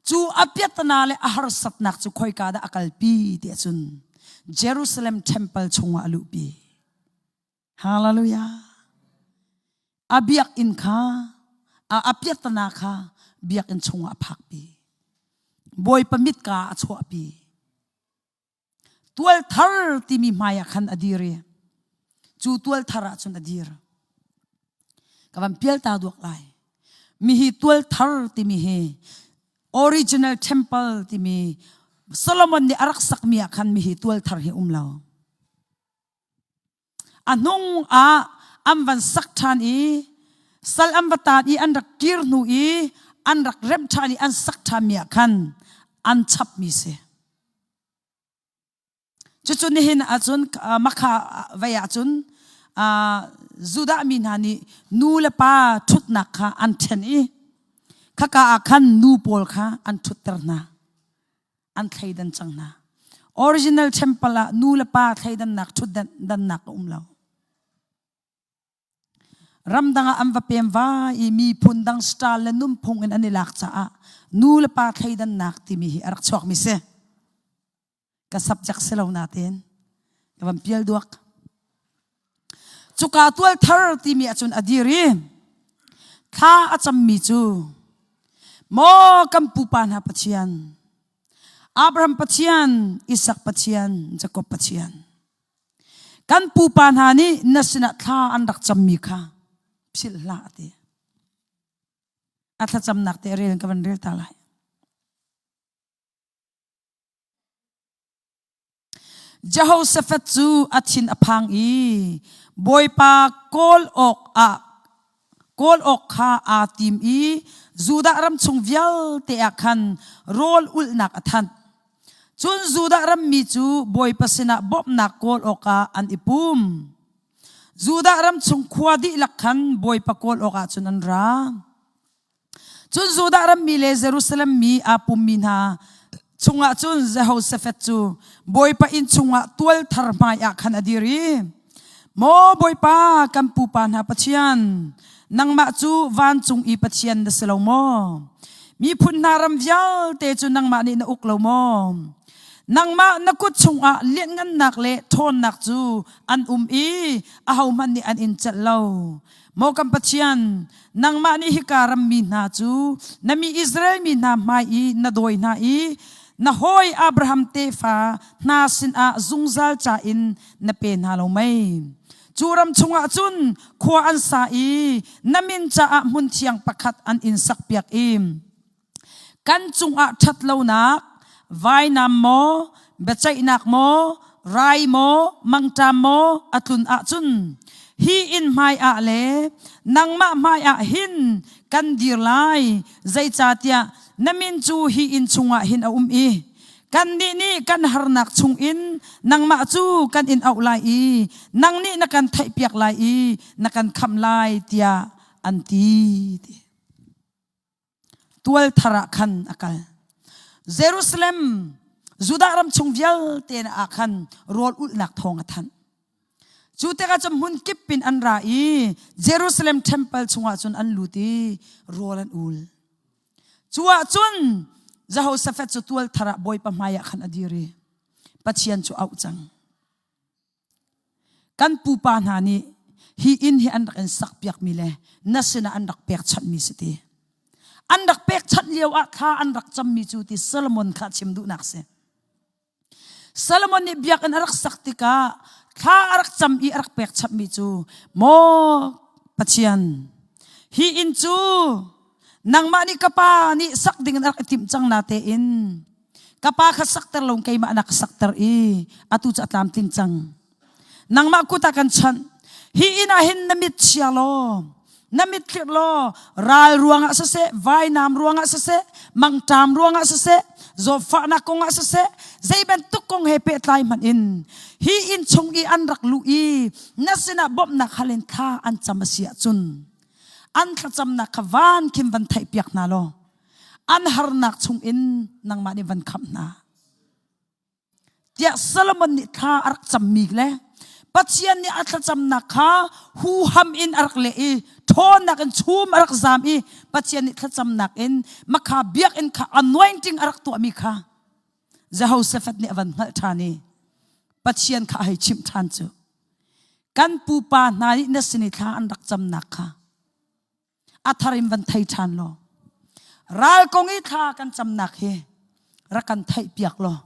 Cu a piatana le a harsatnak cu khoika dah a kalpi ti ahcun Jerusalem temple chungah a luhpi. Hallelujah. A biakinn kha a piatana kha biakinn chungah a phakpi. Bawipa mitka a chuahpi. Tual thar timi hmai ah khan a dir i cu tual thar ah cun a dir. Ka van pial ta duak lai. Mihi tual thar timi hi original temple timi Solomon nih a rak sakmi ah khan mihi tual thar hi um lo. A hnung ah an van sak ṭhan i sal an va taan i an rak kir hnu i an rak remh ṭhan i an sak ṭhanmi ah khan an chapmi si. Cucu nihin ahcun Makha vei ahcun Judah mi hna nih nu le pa ṭhutnak kha an ṭhen i khaka ah khan nu pawl kha an ṭhutter hna. An thleidan cang hna. Original temple ah nu le pa thleidannak ṭhutdannak a um lo. Ramdang ah an va pem va i miphun dang style le nunphung in an i lak caah nu le pa thleidannak timi hi a rak chuakmi si. Ka subject si lo nain ka van pial duak. Cuka tual thar timi ahcun a dir i thla a cammi cu maw kan pupa hna Pathian Abraham Pathian, Isak Pathian, Jakob Pathian Kan pupa hna nih na sinah thla an rak cammi kha philh hlah a ti. A thlacamnak te rel ka van rel ta lai. Jehoshaphat cu a thin a phang i Bawipa kawl awk ah kawl awk kha aa tim i Judah ram chung vialte ah khan rawl ulhnak a thanh. Cun Judah rammi cu Bawipa sinah bawmhnak kawl awkah an i pum. Judah ram chung khua dihlak khan Bawipa kawl awkah cun an ra. Cun Judah rammi le Jerusalem mi aa pummi hna chungah cun Jehoshaphat cu Bawipa inn chungah tual thar hmaiah khan a dir i, Maw Bawipa, kan pupa hna Pathian, nangmah cu vancung i Pathian na si lo maw? Miphun hna ram vialte cu nangmah nih na uk lo maw? Nangmah na kut chungah lianhngannak le ṭhawnnak cu an um i ahohmanh nih an in celh lo. Maw kan Pathian, nangmah nih hika rammi hna cu na mi Israel mi hna hmai i na dawi hna i na hawi Abraham tefa hna sinah zungzal ca in na pe hna lo mei? Cu ram chungah cun khua an sa i na min caah hmunthiang pakhat an in sakpiak i kan cungah ṭhatlonak vainam maw, biaceihnak maw, rai maw, mangṭam maw a tlun ahcun hi inn hmaiah le nangmah hmaiah hin kan dir lai, zeicahtiah na min cu hi inn chungah hin a um i Kannih nih kan harnak chungin nangmah cu kan in auh lai i nang nih na kan theihpiak lai i na kan khamh lai tiah an ti. Tual thar ah khan a kal. Jerusalem, Judah ram chung vialte ah khan rawl ulhnak thawng a thanh. Cu tikah cun hmun kip in an ra i Jerusalem temple chungah cun an lut i rawl an ul. Cu ah cun Jehoshaphat cu tual thar ah Bawipa hmaiah khan a dir i Pathian cu auh cang. Kan pupa hna nih hi inn hi an rak in sakpiakmi le na sinah an rak pekchanhmi si ti. An rak pekchanh lio ah thla an rak cammi cu ti Solomon kha chim duhnak si. Solomon nih biakinn a rak sak tikah thla a rak cam i a rak pek chapmi cu maw Pathian hi inn cu nangmah nih ka pa nih sak ding in a rak i timh cang na tein ka pa kha sakter lo keimah na ka sakter i atu cu a tlamtling cang Nangmah kut ah kan chanh. Hi inn ah hin na mit chia law, na mit thlirh law, ral ruangah siseh, vainam ruangah siseh, mangṭam ruangah siseh, zawtfahnak kongah siseh, zei bantuk kong he pehtlai hmanh in hi inn chung i an rak luh i na sinah bawmhnak hal in thla an cam a si ahcun an thlacamnak kha van khin van theihpiak hna law an harnak chungin nangmah nih van khamh hna. Tiah Solomon nih thla a rak cammi le Pathian nih a thlacamnak kha huham in a rak leh i ṭhawnnak in chum a rak zam i Pathian nih thlacamnak in makha biakinn kha anointing a rak tuahmi kha Jehoshaphat nih a van hngalh ṭhan i Pathian kha a hei chimh ṭhan cu kan pupa hna nih na sin i thla an rak camnak kha a thar in van thei ṭhan law ral kong i thla kan camnak hi rak kan theih piak law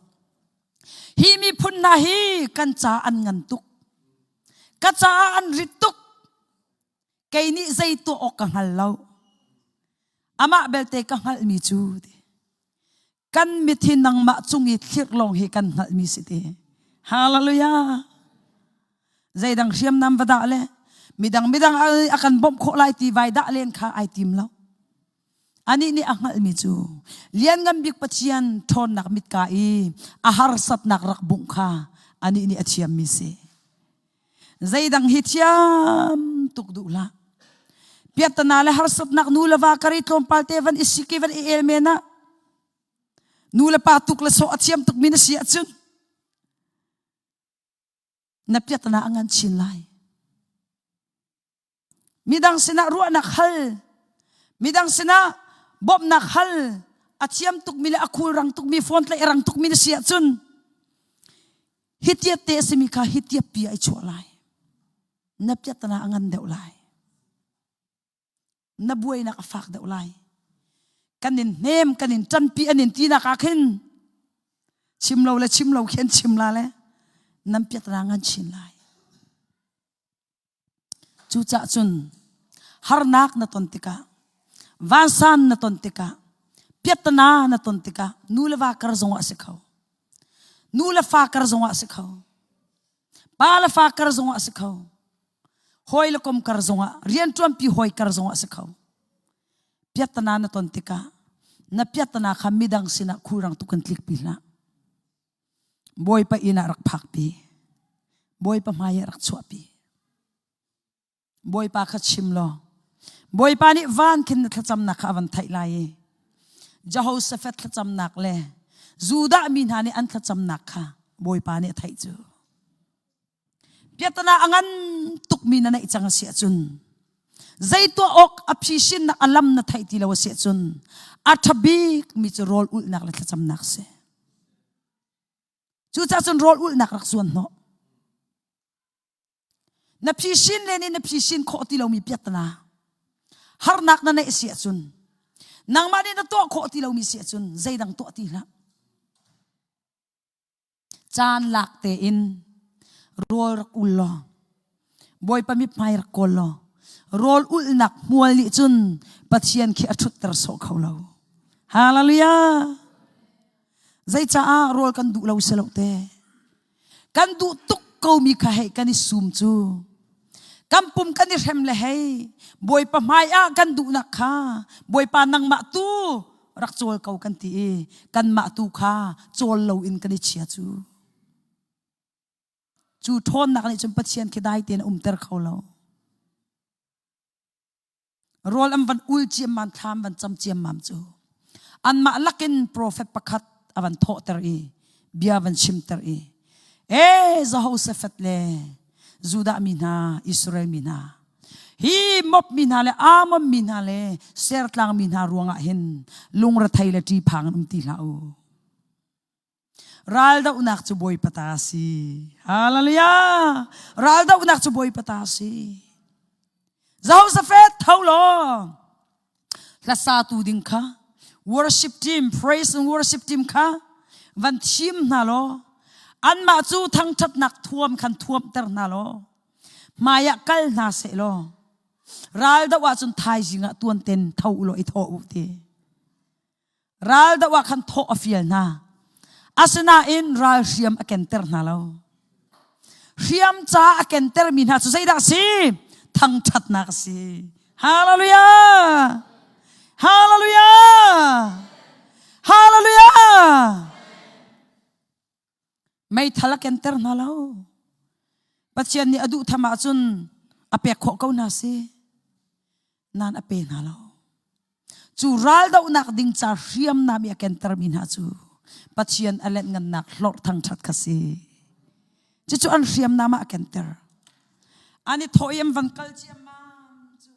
hi miphun hna hi kan ca an ngan tuk ka caah an rit tuk kei nih zei tuah awk ka hngal lo amah belte ka hngalhmi cu kan mit hi nangmah cung i thlirh lawng hi kan hngalhmi si ti hallelujah zeidang hriamnam va dah le midang midang a kan bawmh khawh lai ti vai dah len kha ai tim lo anih nih a hngalhmi cu lianngan bik Pathian ṭhawnnak mitka i a harsatnak rak bungh kha anih nih a thiammi si zeidang hi thiam tuk duh hlah piattana le harsatnak nu le va kari tlawmpal te van i sik i van i el men ah nu le pa tuk le sawh a thiam tuk mi na si ahcun na piattana a ngan chin lai midang sinah ruahnak hal midang sinah bawmhnak hal a thiam tukmi le a khulrang tukmi phone tlaih a rang tukmi na si ahcun hitiat te a simi kha hitiat pi ai chuah lai na piatana a ngan deuh lai na buainak a fak deuh lai kan in hnem kan in ṭanpi an in tinak ah khin chim lo le chim lo khin chim la le nan piatana ngan chin lai Cucah cun harnak na ton tikah, vansan na ton tikah, piattana na ton tikah nu le va kar zongah a si kho. Nu le fa kar zongah a si kho. Pa le fa kar zongah a si kho. Hawi le kom kar zongah, rianṭuanpi hawi kar zongah a si kho. Piattana na ton tikah na piattana kha midang sinah khulrang tuk in tlikpi hlah. Bawipa inn ah rak phakpi. Bawipa hmai ah rak chuahpi. Bawipa kha chim law Bawipa nih van khin na thlacamnak kha a van theih lai i Jehoshaphat thlacamnak le Judah mi hna nih an thlacamnak kha Bawipa nih a theih cu. Piatana a ngan tukmi na neih cang a si ahcun zei tuah awk a phisinnak a lam na theih ti lo a si ahcun a ṭha bikmi cu rawl ulhnak le thlacamnak si. Cucaah cun rawl ulhnak rak zuan hnawh. Na phisin len in na phisin khawh ti lomi piatana harnak na neih si ahcun nangmah nih na tuah khawh ti lomi si ahcun zeidang tuah ti hlah. Caan lak tein rawl rak ul law Bawipa mithmai rak kawl law rawl ulhnak hmual nih cun Pathian khi a ṭhutter sawh kho lo. Hallelujah! Zeicaah rawl kan duh lo si lo te? Kan duh tuk komi kha hei kan i sum cu. Kan pum kan i hrem le hei Bawipa hmai ah kan duhnak kha Bawipa nangmah tu rak cawl ko kan ti i kanmah tu kha cawl loin kan i chia cu. Cu ṭhawnnak nih cun Pathian khi dai tein a umter kho lo. Rawl an van ul ciammam thlam van cam ciammam cu anmah lakin profet pakhat a van thawhter i bia van chimter i e Jehoshaphat le Judah mi hna Israel mi hna hi Moab mi hna le Ammon mi hna le Sertlang mi hna ruangah hin lungrethei le ṭihphang in um ti hlah u Raldohnak cu Bawipa ta a si. Hallelujah! Raldohnak cu Bawipa ta a si. Jehoshaphat tho law hlasatu ding kha worship team praise and worship team kha van thim hna law. Anmah cu thangṭhatnak thuam khan thuamter hna law hmaiah kal hna seh law ral doh ahcun thaizing ah tuanten tho u law i thawh u ti. Ral doh ah khan thawh a fial hna. Asinain ral hriam a kenter hna lo. Hriam ca a kentermi hna cu zeidah a si? Thangṭhatnak a si. Hallelujah! Hallelujah! Hallelujah! Meithal a kenter hna lo. Pathian nih a duh tham ahcun a pek khawh ko hna si. Nan a pe hna lo. Cu raldohnak ding ca hriamnam i a kentermi hna cu Pathian a lenhngannak hlorh thangṭhat kha si. Cucu an hriamnam ah a kenter. An i thawh i an van kal ciammam cu.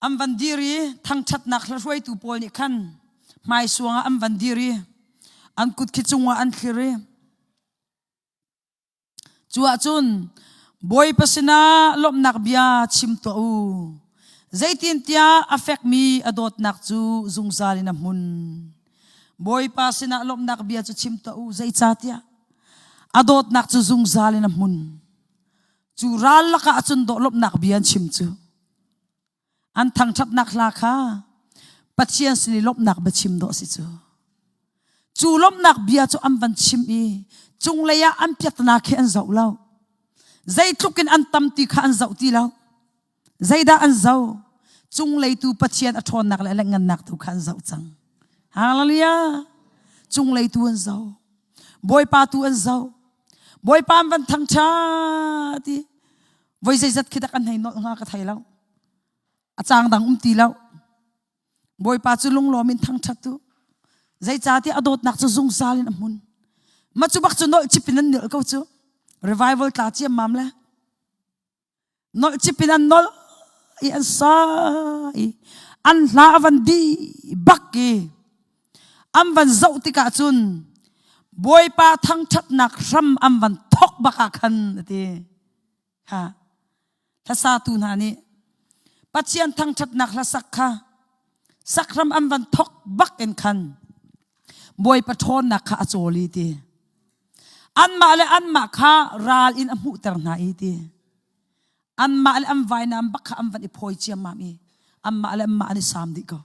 An van dir i thangṭhatnak hla hruaitu pawl nih khan hmaisuang ah an van dir i an kut khi cungah an thlir i Cu ahcun Bawipa sinah lawmhnak bia chim tuah u. Zeitintiah a fekmi a dawtnak cu zungzal in a hmun. Bawipa sinah lawmhnak bia cu chim tuah u. Zeicahtiah a dawtnak cu zungzal in a hmun. Cu ral lakah cun dawh lawmhnak bia an chim cu. An thangṭhatnak hla kha Pathian sin i lawmhnak biachim dawh a si cu. Cu lawmhnak bia cu an van chim i cunglei ah an piatnak khi an zoh lo. Zeitluk in an tam ti kha an zoh ti lo. Zeidah an zoh? Cunglei tu Pathian a ṭhawnnak le a lengngannak tu kha an zoh cang. Hallelujah! Cunglei tu an zoh. Bawipa tu an zoh. Bawipa an van thangṭhat i voi zeizat khi dak an hei nolh hnga ka thei lo a cang dang um ti lo bawipa cu lunglawm in thangṭhat tu zeicahtiah a dawtnak cu zungzal in a hmun ma cu bak cu nolh chip in an nolh ko cu revival tla ciammam le nolh chip in an nolh i an sa i an hla a van di bak i an van zoh tikah cun Bawipa thangṭhatnak hram an van thok bak ah khan a ti. Ha. Hlasatu hna nih Pathian thangṭhatnak hlasak kha sakram an van thok bak in khan Bawipa ṭhawnnak kha a cawl i ti. Anmah le anmah kha ral in a hmuhter hna i ti. Anmah le an vainam bak kha an van i phawi ciammam i anmah le anmah an i saam dih ko.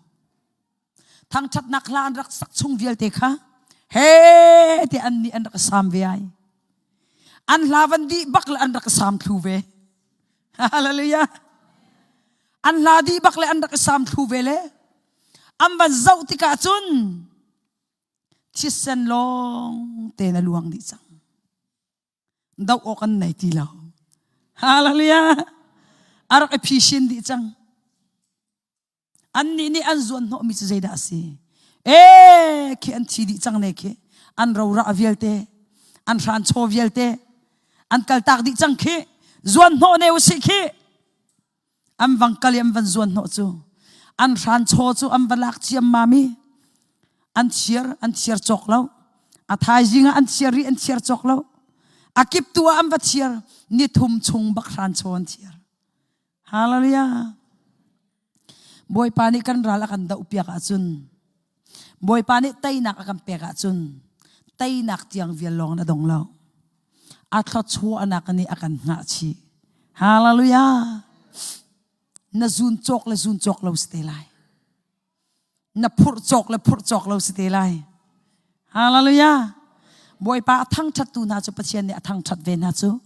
Thangṭhatnak hla an rak sak chung vialte kha he ti an nih an rak saam ve ai. An hla van dih bak le an rak saam thlu ve. Hallelujah. An hla dih bak le an rak saam thlu ve le an van zoh tikah cun thisen lawng te na luang dih cang. Doh awk an nei ti lo. Hallelujah. A rak i phisin dih cang. Annih nih an zuan hnawhmi cu zeidah a si? Ee, khi an thi dih cang ne khi. An rora vialte, an hranchaw vialte, an kaltak dih cang khi. Zuan hnawh ne usih khi. An vang kal i an van zuan hnawh cu. An hranchaw cu an va lak ciammam i an thiar, an thiar cawk lo. A thaizing ah an thiar rih, an thiar cawk lo. A kip tu ah an va thiar. Ni thum chung bak hranchaw an thiar. Hallelujah. Bawipa nih kan ral a kan dohpiak ahcun Bawipa nih teinak a kan pek ahcun teinak tiang vial lawng na dong lo. A thluachuahnak nih a kan hngah chih. Hallelujah. Na zun cawk le zun cawk lo si te lai. Na phurh cawk le phurh cawk lo si te lai. Hallelujah. Bawipa a thangṭhattu hna cu Pathian nih a thangṭhat ve hna cu.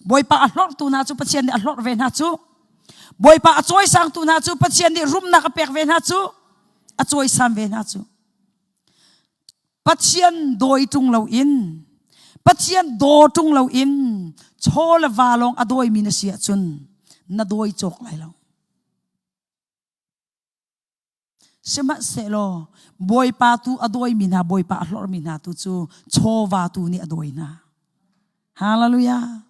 Bawipa a hlorhtu hna cu Pathian nih a hlorh ve hna cu. Bawipa a cawisangtu hna cu Pathian nih rumnak a pek ve hna cu. A cawisan ve hna cu. Pathian dawi ṭung loin Pathian daw ṭung loin chaw le va lawng a dawimi na si ahcun na dawi cawk lai lo. Sihmanhsehlaw Bawipa tu a dawimi hna, Bawipa a hlorhmi hna tu cu chawva tu nih a dawi hna. Hallelujah.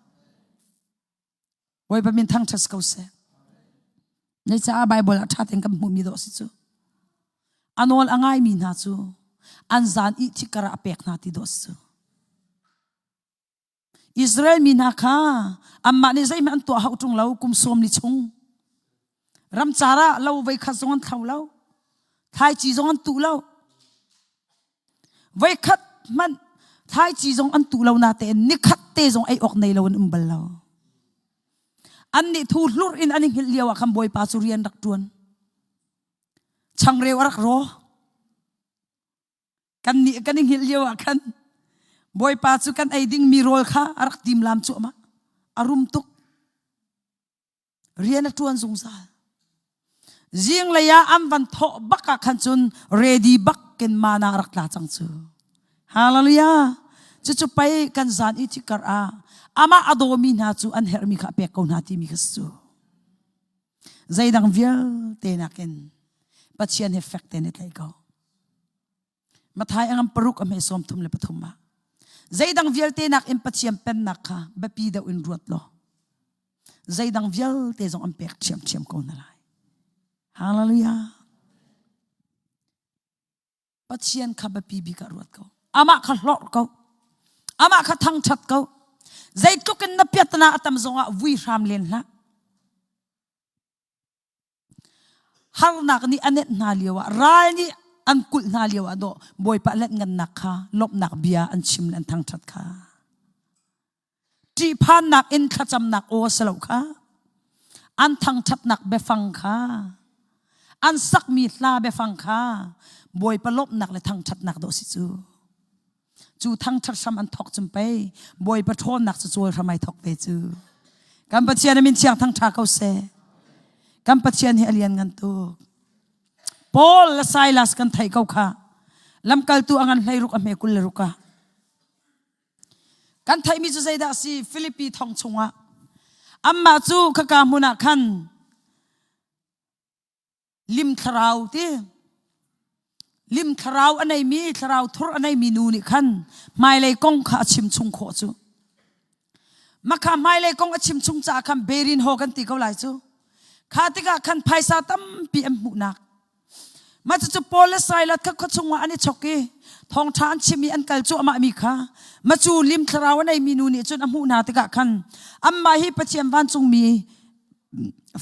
Bawipa min thangṭhat ko seh. Nei caah Bible ah ṭha tein kan hmuhmi dawh si cu. A nawl a ngaimi hna cu an zan ih thikar ah a pek hna ti dawh si cu. Israel mi hna kha anmah nih zeihmanh an tuah hau ṭung lo kum sawm li chung. Ramcar ah lo voi khat zong an thlo lo. Thlaici zong an tuh lo. Voikhat hmanh thlaici zong an tuh lo natein nikhat te zong ei awk nei lo an um bal lo. An nih thu hlurh in an i hngilh lio ah khan Bawipa cu rian rak ṭuan. Changreu a rak raw. Kan nih kan i hngilh lio ah khan Bawipa cu kan ei dingmi rawl kha a rak timlam cuahmah. A rum tuk. Rian a ṭuan zungzal. Zinglei ah an van thawh bak ah khan cun ready bak kin mana rak tla cang cu. Hallelujah. Cucu pei kan zan i thikar ah amah a dawmi hna cu an herhmi kha a pek ko hna timi kha si cu. Zeidang vialte nakin Pathian he fek tein i tlaih ko. Mathai a ngam paruk a hme 33 ah zeidang vialte nakin Pathian pennak kha biapi deuh in ruat law zeidang vialte zong an pek ṭhiamṭhiam ko hna lai. Hallelujah. Pathian kha biapi bik ah ruat ko. Amah kha hlorh ko. Amah kha thangṭhat ko. Zeitluk in na piatana a tam zongah vui hram len hlah. Harnak nih a nenh hna lioah ral nih an kulh hna lioah dawh Bawipa let ngannak kha lawmhnak bia an chim le an thangṭhat kha. Ṭihphannak in thlacamnak aw a si lo kha. An thangṭhatnak biafang kha an sakmi hla biafang kha Bawipa lawmhnak le thangṭhatnak dawh si cu. Cu thangṭhat hram an thawk cun pei Bawipa ṭhawnnak cu cawl hram ai thawk ve cu. Kan Pathian a min thiang thangṭha ko seh. Kan Pathian hi a lian ngan tuk. Paul le Silas kan theih ko kha. Lamkaltu a ngan 16 a hme 26 ah. Kan theihmi cu zeidah a si? Filipi thong chungah amah cu khaka hmun ah khan lim thlarau ti lim thlarau a neimi thlarau thur a neimi nu nih khan hmailei kong kha a chim chung khawh cu makha hmailei kong a chim chung caah khan berin ho kan ti ko lai cu kha tikah khan phaisa tampi an hmuhnak Mah cucu Paul le Silas kha khua chungah an i chok i thawngṭha an chim i an kal cuahmahmi kha macu lim thlarau a neimi nu nih cun a hmuh hna tikah khan anmah hi Pathian vancungmi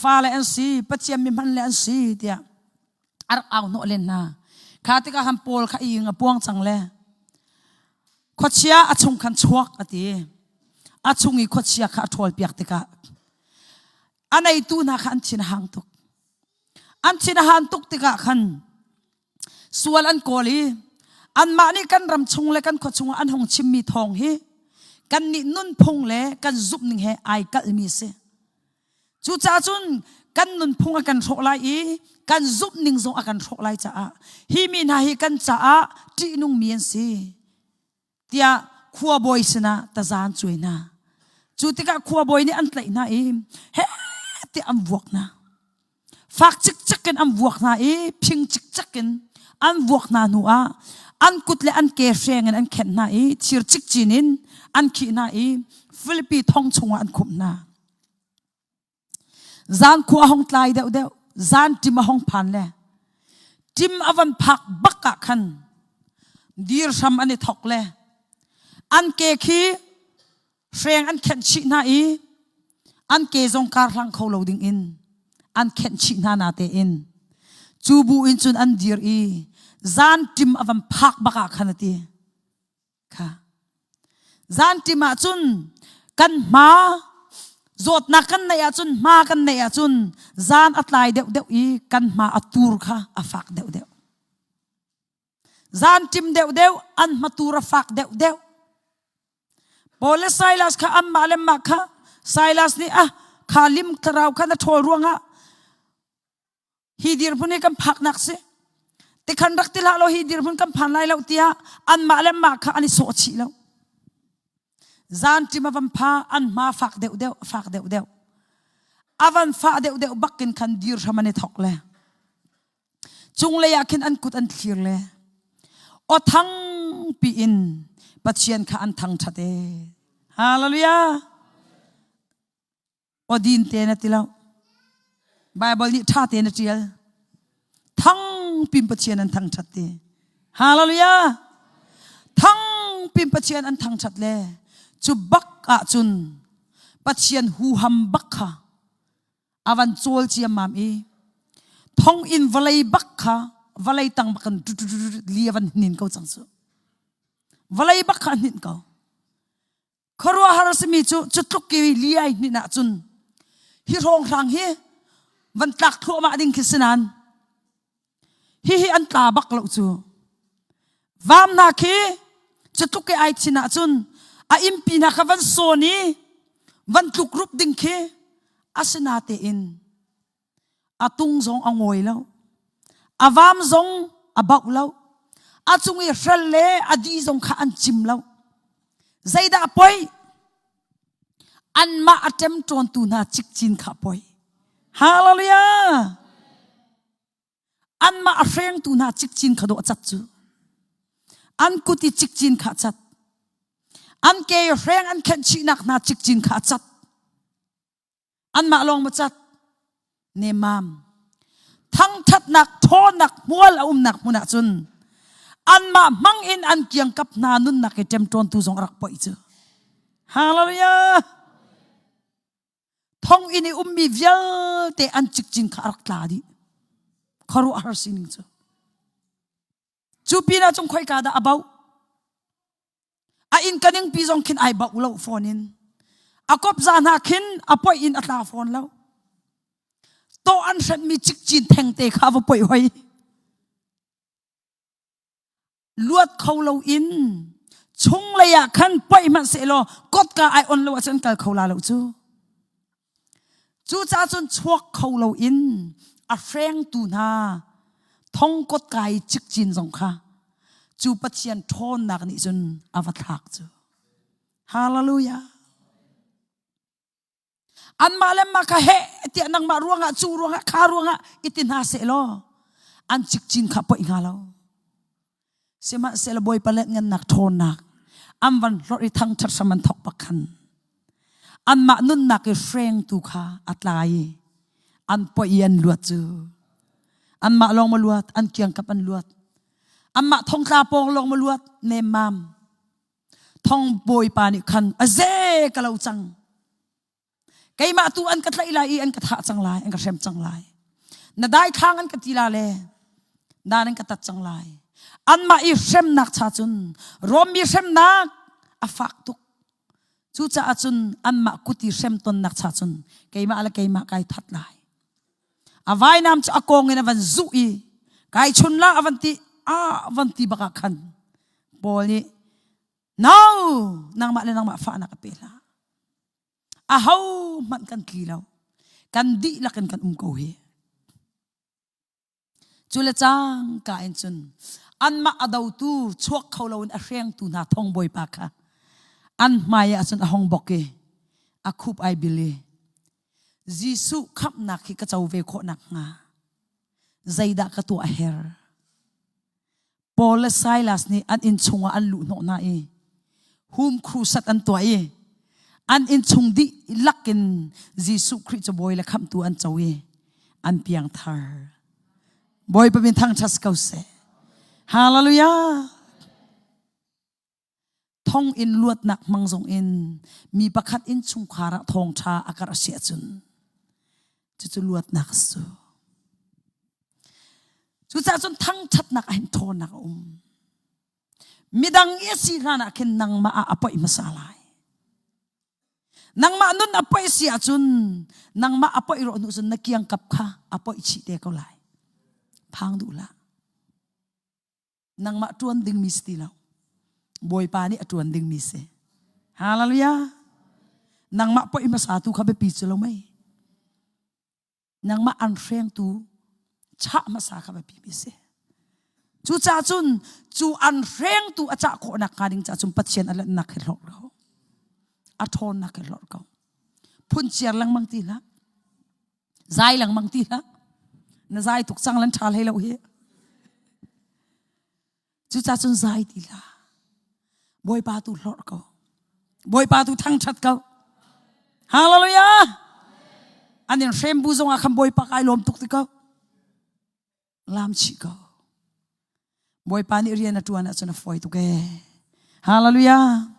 fale an si, Pathian mi hman le an si tiah a rak au hnawh len hna. Kha tikah khan Paul kha i ing a puang cang le khuachia a chung khan chuak a ti. A chung i khuachia kha a ṭhawlpiak tikah a neitu hna kha an thin a hang tuk. An thin a han tuk tikah khan sual an kawl i anmah nih kan ram chung le kan khua chungah an hung chimmi thawng hi kannih nunphung le kan zumhning he ai kalhmi a si. Cucaah cun kan nunphung a kan hrawh lai i kan zumhning zong a kan hrawh lai caah hi mi hna hi kan caah ṭihnungmi an si. tiah khuabawi sinah taza an cuai hna. Cu tikah khuabawi nih an tlaih hna i heh tiah an vuak hna. Fak cikcek in an vuak hna i phing cikcek in an vuak hna hnu ah an kut le an ke hreng in an khenh hna i thir cikcin in an khih hna i Filipi thong chungah an khumh hna. Zan khua a hung tlai deuhdeuh, zan ṭim a hung phan le ṭim a van phak bak ah khan dir hram an i thawk le an ke khi hreng an khenh chih hna i an ke zong kar hlang kho lo ding in an khenh chih hna na tein cu bu in cun an dir i zan ṭim a van phak bak ah khan a ti. Kha. Zanṭim ahcun kan hma zawtnak kan neih ahcun hma kan neih ahcun zan a tlai deuhdeuh i kan hma a tur kha a fak deuhdeuh. Zanṭim deuhdeuh an hmatur a fak deuhdeuh. Paul le Silas kha anmah le mah kha Silas nih ah kha lim thlarau kha na ṭhawl ruangah hi dirhmun hi kan phaknak si tikhan rak ti hlah law hi dirhmun kan phan lai lo tiah anmah le mah kha an i sawh chih lo zan ṭim a van pha an hma fak deuh deuh fak deuh deuh a van fah deuh deuh bakin khan dir hram an i thok le cunglei ah khin an kut an thlir le aw thang piin Pathian kha an thangṭhat e hallelujah Awdin te na ti lo. Bible nih ṭha tein a ṭial. Thangpin Pathian an thangṭhat ti. Hallelujah! Thangpin Pathian an thangṭhat le cu bak ahcun Pathian huham bak kha a van cawl ciammam i thonginn vawlei bak kha vawlei tang bak in li a van hnin ko cang cu. Vawlei bak kha a hninh ko. Khuaruahhar a simi cu cu tluk i li ai hninh ahcun hi hrawnghrang hi van tlak thluahmah ding khi si nain hihi an tla bak lo cu. Vam hna khi cu tluk i ai thin ahcun a innpi hna kha van sawn i van tluk rup ding khi asinatein A tung zong a ngawi lo. A vam zong a bauh lo. A cung i hrel le a di zong kha an cim lo. Zeidah poi? Anmah a ṭemṭawntu hna cikcin kha poi. Hallelujah! Anmah a hrengtu hna cikcin kha dawh cat cu. An kut i cikcin kha cat. An ke hreng an khenh chihnak hna cikcin kha cat. Anmah lawng ma cat nemmam. Thangthatnak ṭhawnnak hmual a umnak hmun ah cun anmah hmang in an kiangkap hna nunnak i ṭemṭawntu zong a rak poih cu. Hallelujah! Thonginn i ummi vialte an cikcin kha a rak tla dih. Khuaruahhar sining cu. Cu pinah cun khoika dah a bauh? A inn ka ningpi zong khin ai bauh lo fawn in. A kopza hna khin a poih in a tla fawn lo. Tawh an hrenhmi cikcin thengte kha va poih hoi. Luat kho lo in chunglei ah khan poih hmanh sehlaw kotka ai on lo ahcun kal kho la lo cu. Cucaah cun chuak kho loin a hrengtu hna thong kotka i cikcin zong kha cu Pathian ṭhawnnak nih cun a va thlak cu. Hallelujah. Anmah le mah kha heh tiah nangmah ruangah cu ruangah kha ruangah i ti hna seh law an cikcin kha poih hnga lo. Sihmanhsehlaw Bawipa let ngannak ṭhawnnak an van hlorh i thangṭhat hram an thawk bak khan anmah nunnak i hrengtu kha a tlai i an poih i an luat cu anmah lawng ma luat an kiangkap an luat anmah thongtla pawng lawng ma luat nemmam thong bawipa nih khan a ze ka lo cang Keimah tu an ka tlaih lai i an ka thah cang lai, an ka hrem cang lai. Na daithlang an ka ti la le dan an ka tat cang lai. Anmah i hremnak cha cun Rom mi hremnak a fak tuk. Cucaah cun anmah kut i hrem tonnak cha cun keimah le keimah kai that lai. A vainam cu a kong in a van zuh i kai chun la a van ti a van ti bak ah khan Paul nih No, nangmah le nangmah fahnak a pe hlah. Aho hmanh kan tli lo. Kan dihlak in kan um ko hi. Cu le cangka in cun anmah a dotu chuak kho loin a hrengtu hna thong bawipa kha an hmai ah cun a hong bok i a khup ai bil i Jesuh khamhnak hi ka co ve khawh nakhnga zeidah ka tuah a herh? Paul le Silas nih an inn chungah an luh hnawh hna i hum crusade an tuah i an inn chung dihlak in Jesuh Khrih cu Bawi le Khamhtu an co i an piang thar. Bawipa min thangṭhat ko seh. Hallelujah. Thong in luatnak hmang zong in mi pakhat inn chungkhar ah thawngṭha a karh a si ahcun cucu luatnak a si. Cucaah cun thangṭhatnak ah hin ṭhawnnak a um. Midang i a si hlan ah khin nangmah ah a poih hmasa lai. Nangmah nun a poih si ahcun nangmah a poih rawh hnu cun na kiangkap kha a poih chih te ko lai. Phang duh hlah. Nangmah ṭuan dingmi si ti lo. Bawipa nih a ṭuan dingmi si. Hallelujah. Nangmah poih hmasa tu kha biapi cu lo mei. Nangmah an hrengtu chah hmasa kha biapi mi si. Cucaah cun cu an hrengtu a cah khawhnak hnga ding caah cun Pathian a lanhnak hi hlorh ko. A ṭhawnnak hi hlorh ko. Phunciar lengmang ti hlah. Zai lengmang ti hlah. Na zai tuk cang lan ṭha hlei lo hi. Cucaah cun zai ti hlah. Bawipa tu hlorh ko. Bawipa tu thangṭhat ko. Hallelujah! An in hrem bu zongah khan Bawipa kai lawm tuk ti ko. Lam chih ko. Bawipa nih rian a ṭuan ahcun a fawi tuk ee. Hallelujah!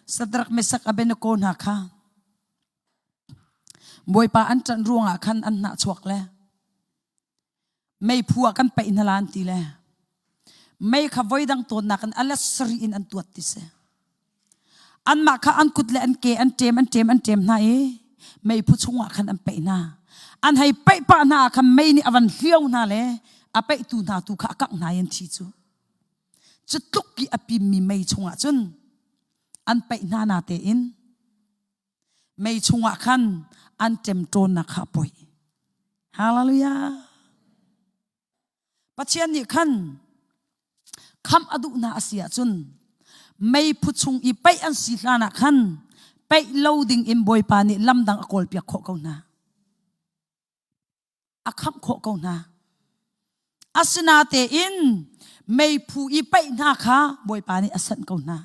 Sadrak Mesak Abednego hna kha Bawipa an ṭanh ruangah khan an hnah chuak le meiphu ah kan paih hna la an ti le. Mei kha voidang tawnnak in a let sarih in an tuat ti si. Anmah kha an kut le an ke an ṭem an ṭem an ṭem hna i meiphu chungah khan an paih hna. An hei paih pah hna ah khan mei nih a van hlio hna le a paihtu hna tu kha a kangh hna i an thi cu. Cu tluk i a pimmi mei chungah cun an paih hna na tein mei chungah khan an ṭemṭawnnak kha a poih. Hallelujah. Pathian nih khan khamh a duh hna a si ahcun meiphu chung i paih an si hlan ah khan paih lo ding in Bawipa nih lamdang a kawlpiak khawh ko hna. A khamh khawh ko hna. Asinatein meiphu i paih hna kha Bawipa nih a sanh ko hna.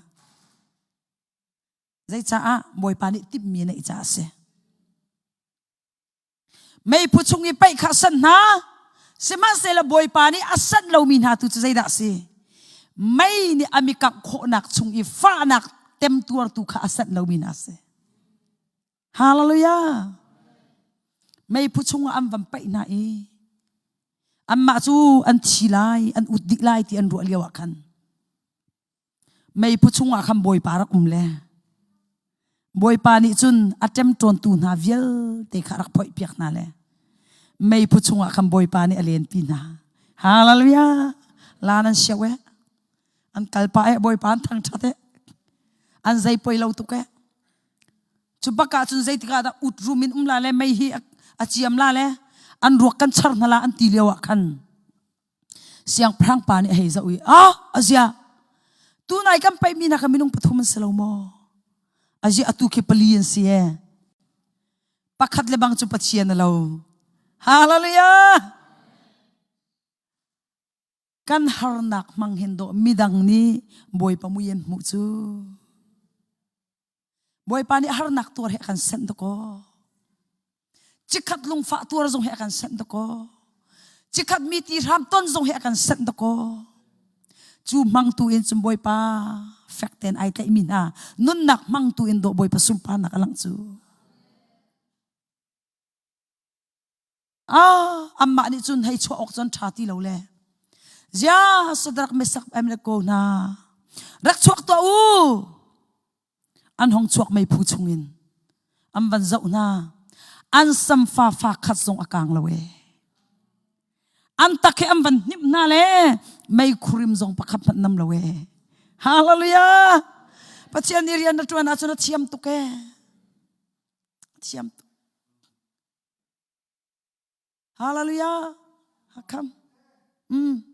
Zeicaah Bawipa nih timhmi a neih caah a si. Meiphu chung i paih kha a sanh hna. Sihmanhsehlaw Bawipa nih a sanh lomi hna tu cu zeidah a si? Mei nih a mikangh khawhnak chung i fahnak temtuartu kha a sanh lomi hna a si. Hallelujah! Meiphu chungah an van paih hna i anmah cu an thi lai, an ut dih lai ti an ruah lio ah khan Meiphu chungah khan Bawipa rak um le Bawipa nih cun a ṭemṭawntu hna vialte kha a rak phoihpiak hna le meiphu chungah khan Bawipa nih a lenpi hna. Hallelujah! La nan siau eh. An kalpah eh Bawipa an thangṭhat eh. An zei poi lo tuk eh. Cu bak ah cun zeitik ah dah ut rum in um la le mei hi a ciam la le an ruak kan char hna la an ti lio ah khan Siangpahrang pa nih a hei zoh i, ah, azia, tunai kan paihmi hna kha minung pathum an si lo maw? Azia atu khi pali an si e. Pakhat le bang cu Pathian a lo. Hallelujah! Kan harnak hmang hin dawh midang nih Bawipa mui an hmuh cu. Bawipa nih harnak tuar he a kan senh dakaw. Cikhat lungfah tuar zong he a kan senh dakaw. Cikhat mi ti hram ton zong he a kan senh dakaw. Cu hmangtu in cun Bawipa fek tein ai tlaihmi hna nunnak hmangtu in dawh Bawipa sunparnak a langh cu. Ah, amah nih cun hei chuah awk cun ṭha ti lo le. Zia Sadrak Mesak Abednego hna rak chuak tuah u. An hong chuak meiphu chungin an van zoh hna. An samfa fa khat zong a kang lo e. An tak he an van hnimh hna le meikhurim zong pakhat hmanh nam lo e. Hallelujah! Pathian nih rian na ṭuan ahcun a thiam tuk e. Thiam tuk. Hallelujah. Come. Mm.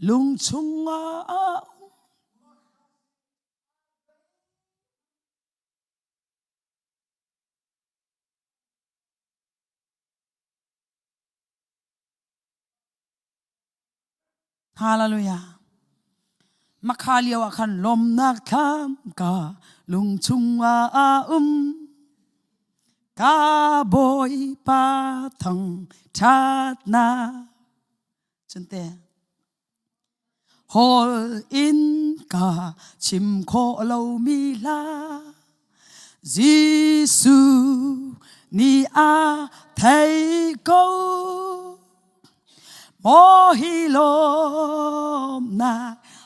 Lung chungah a um. Hallelujah. Makha lio ah khan lawmnak thlam ka lung chungah a um. Ka Bawipa thang ṭhatnak. Cunte. Hol in ka chim khawh lomi hla Jesuh nih a thei ko. Maw hi lawmnak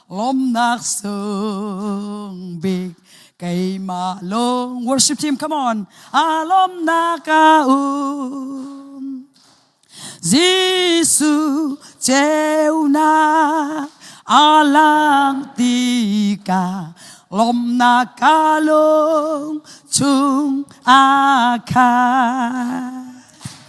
lawmnak sung bik keimah lung worship team come on a lawmnak a um Jesuh ceunak a lang tikah lawmnak ka lung chung a khat.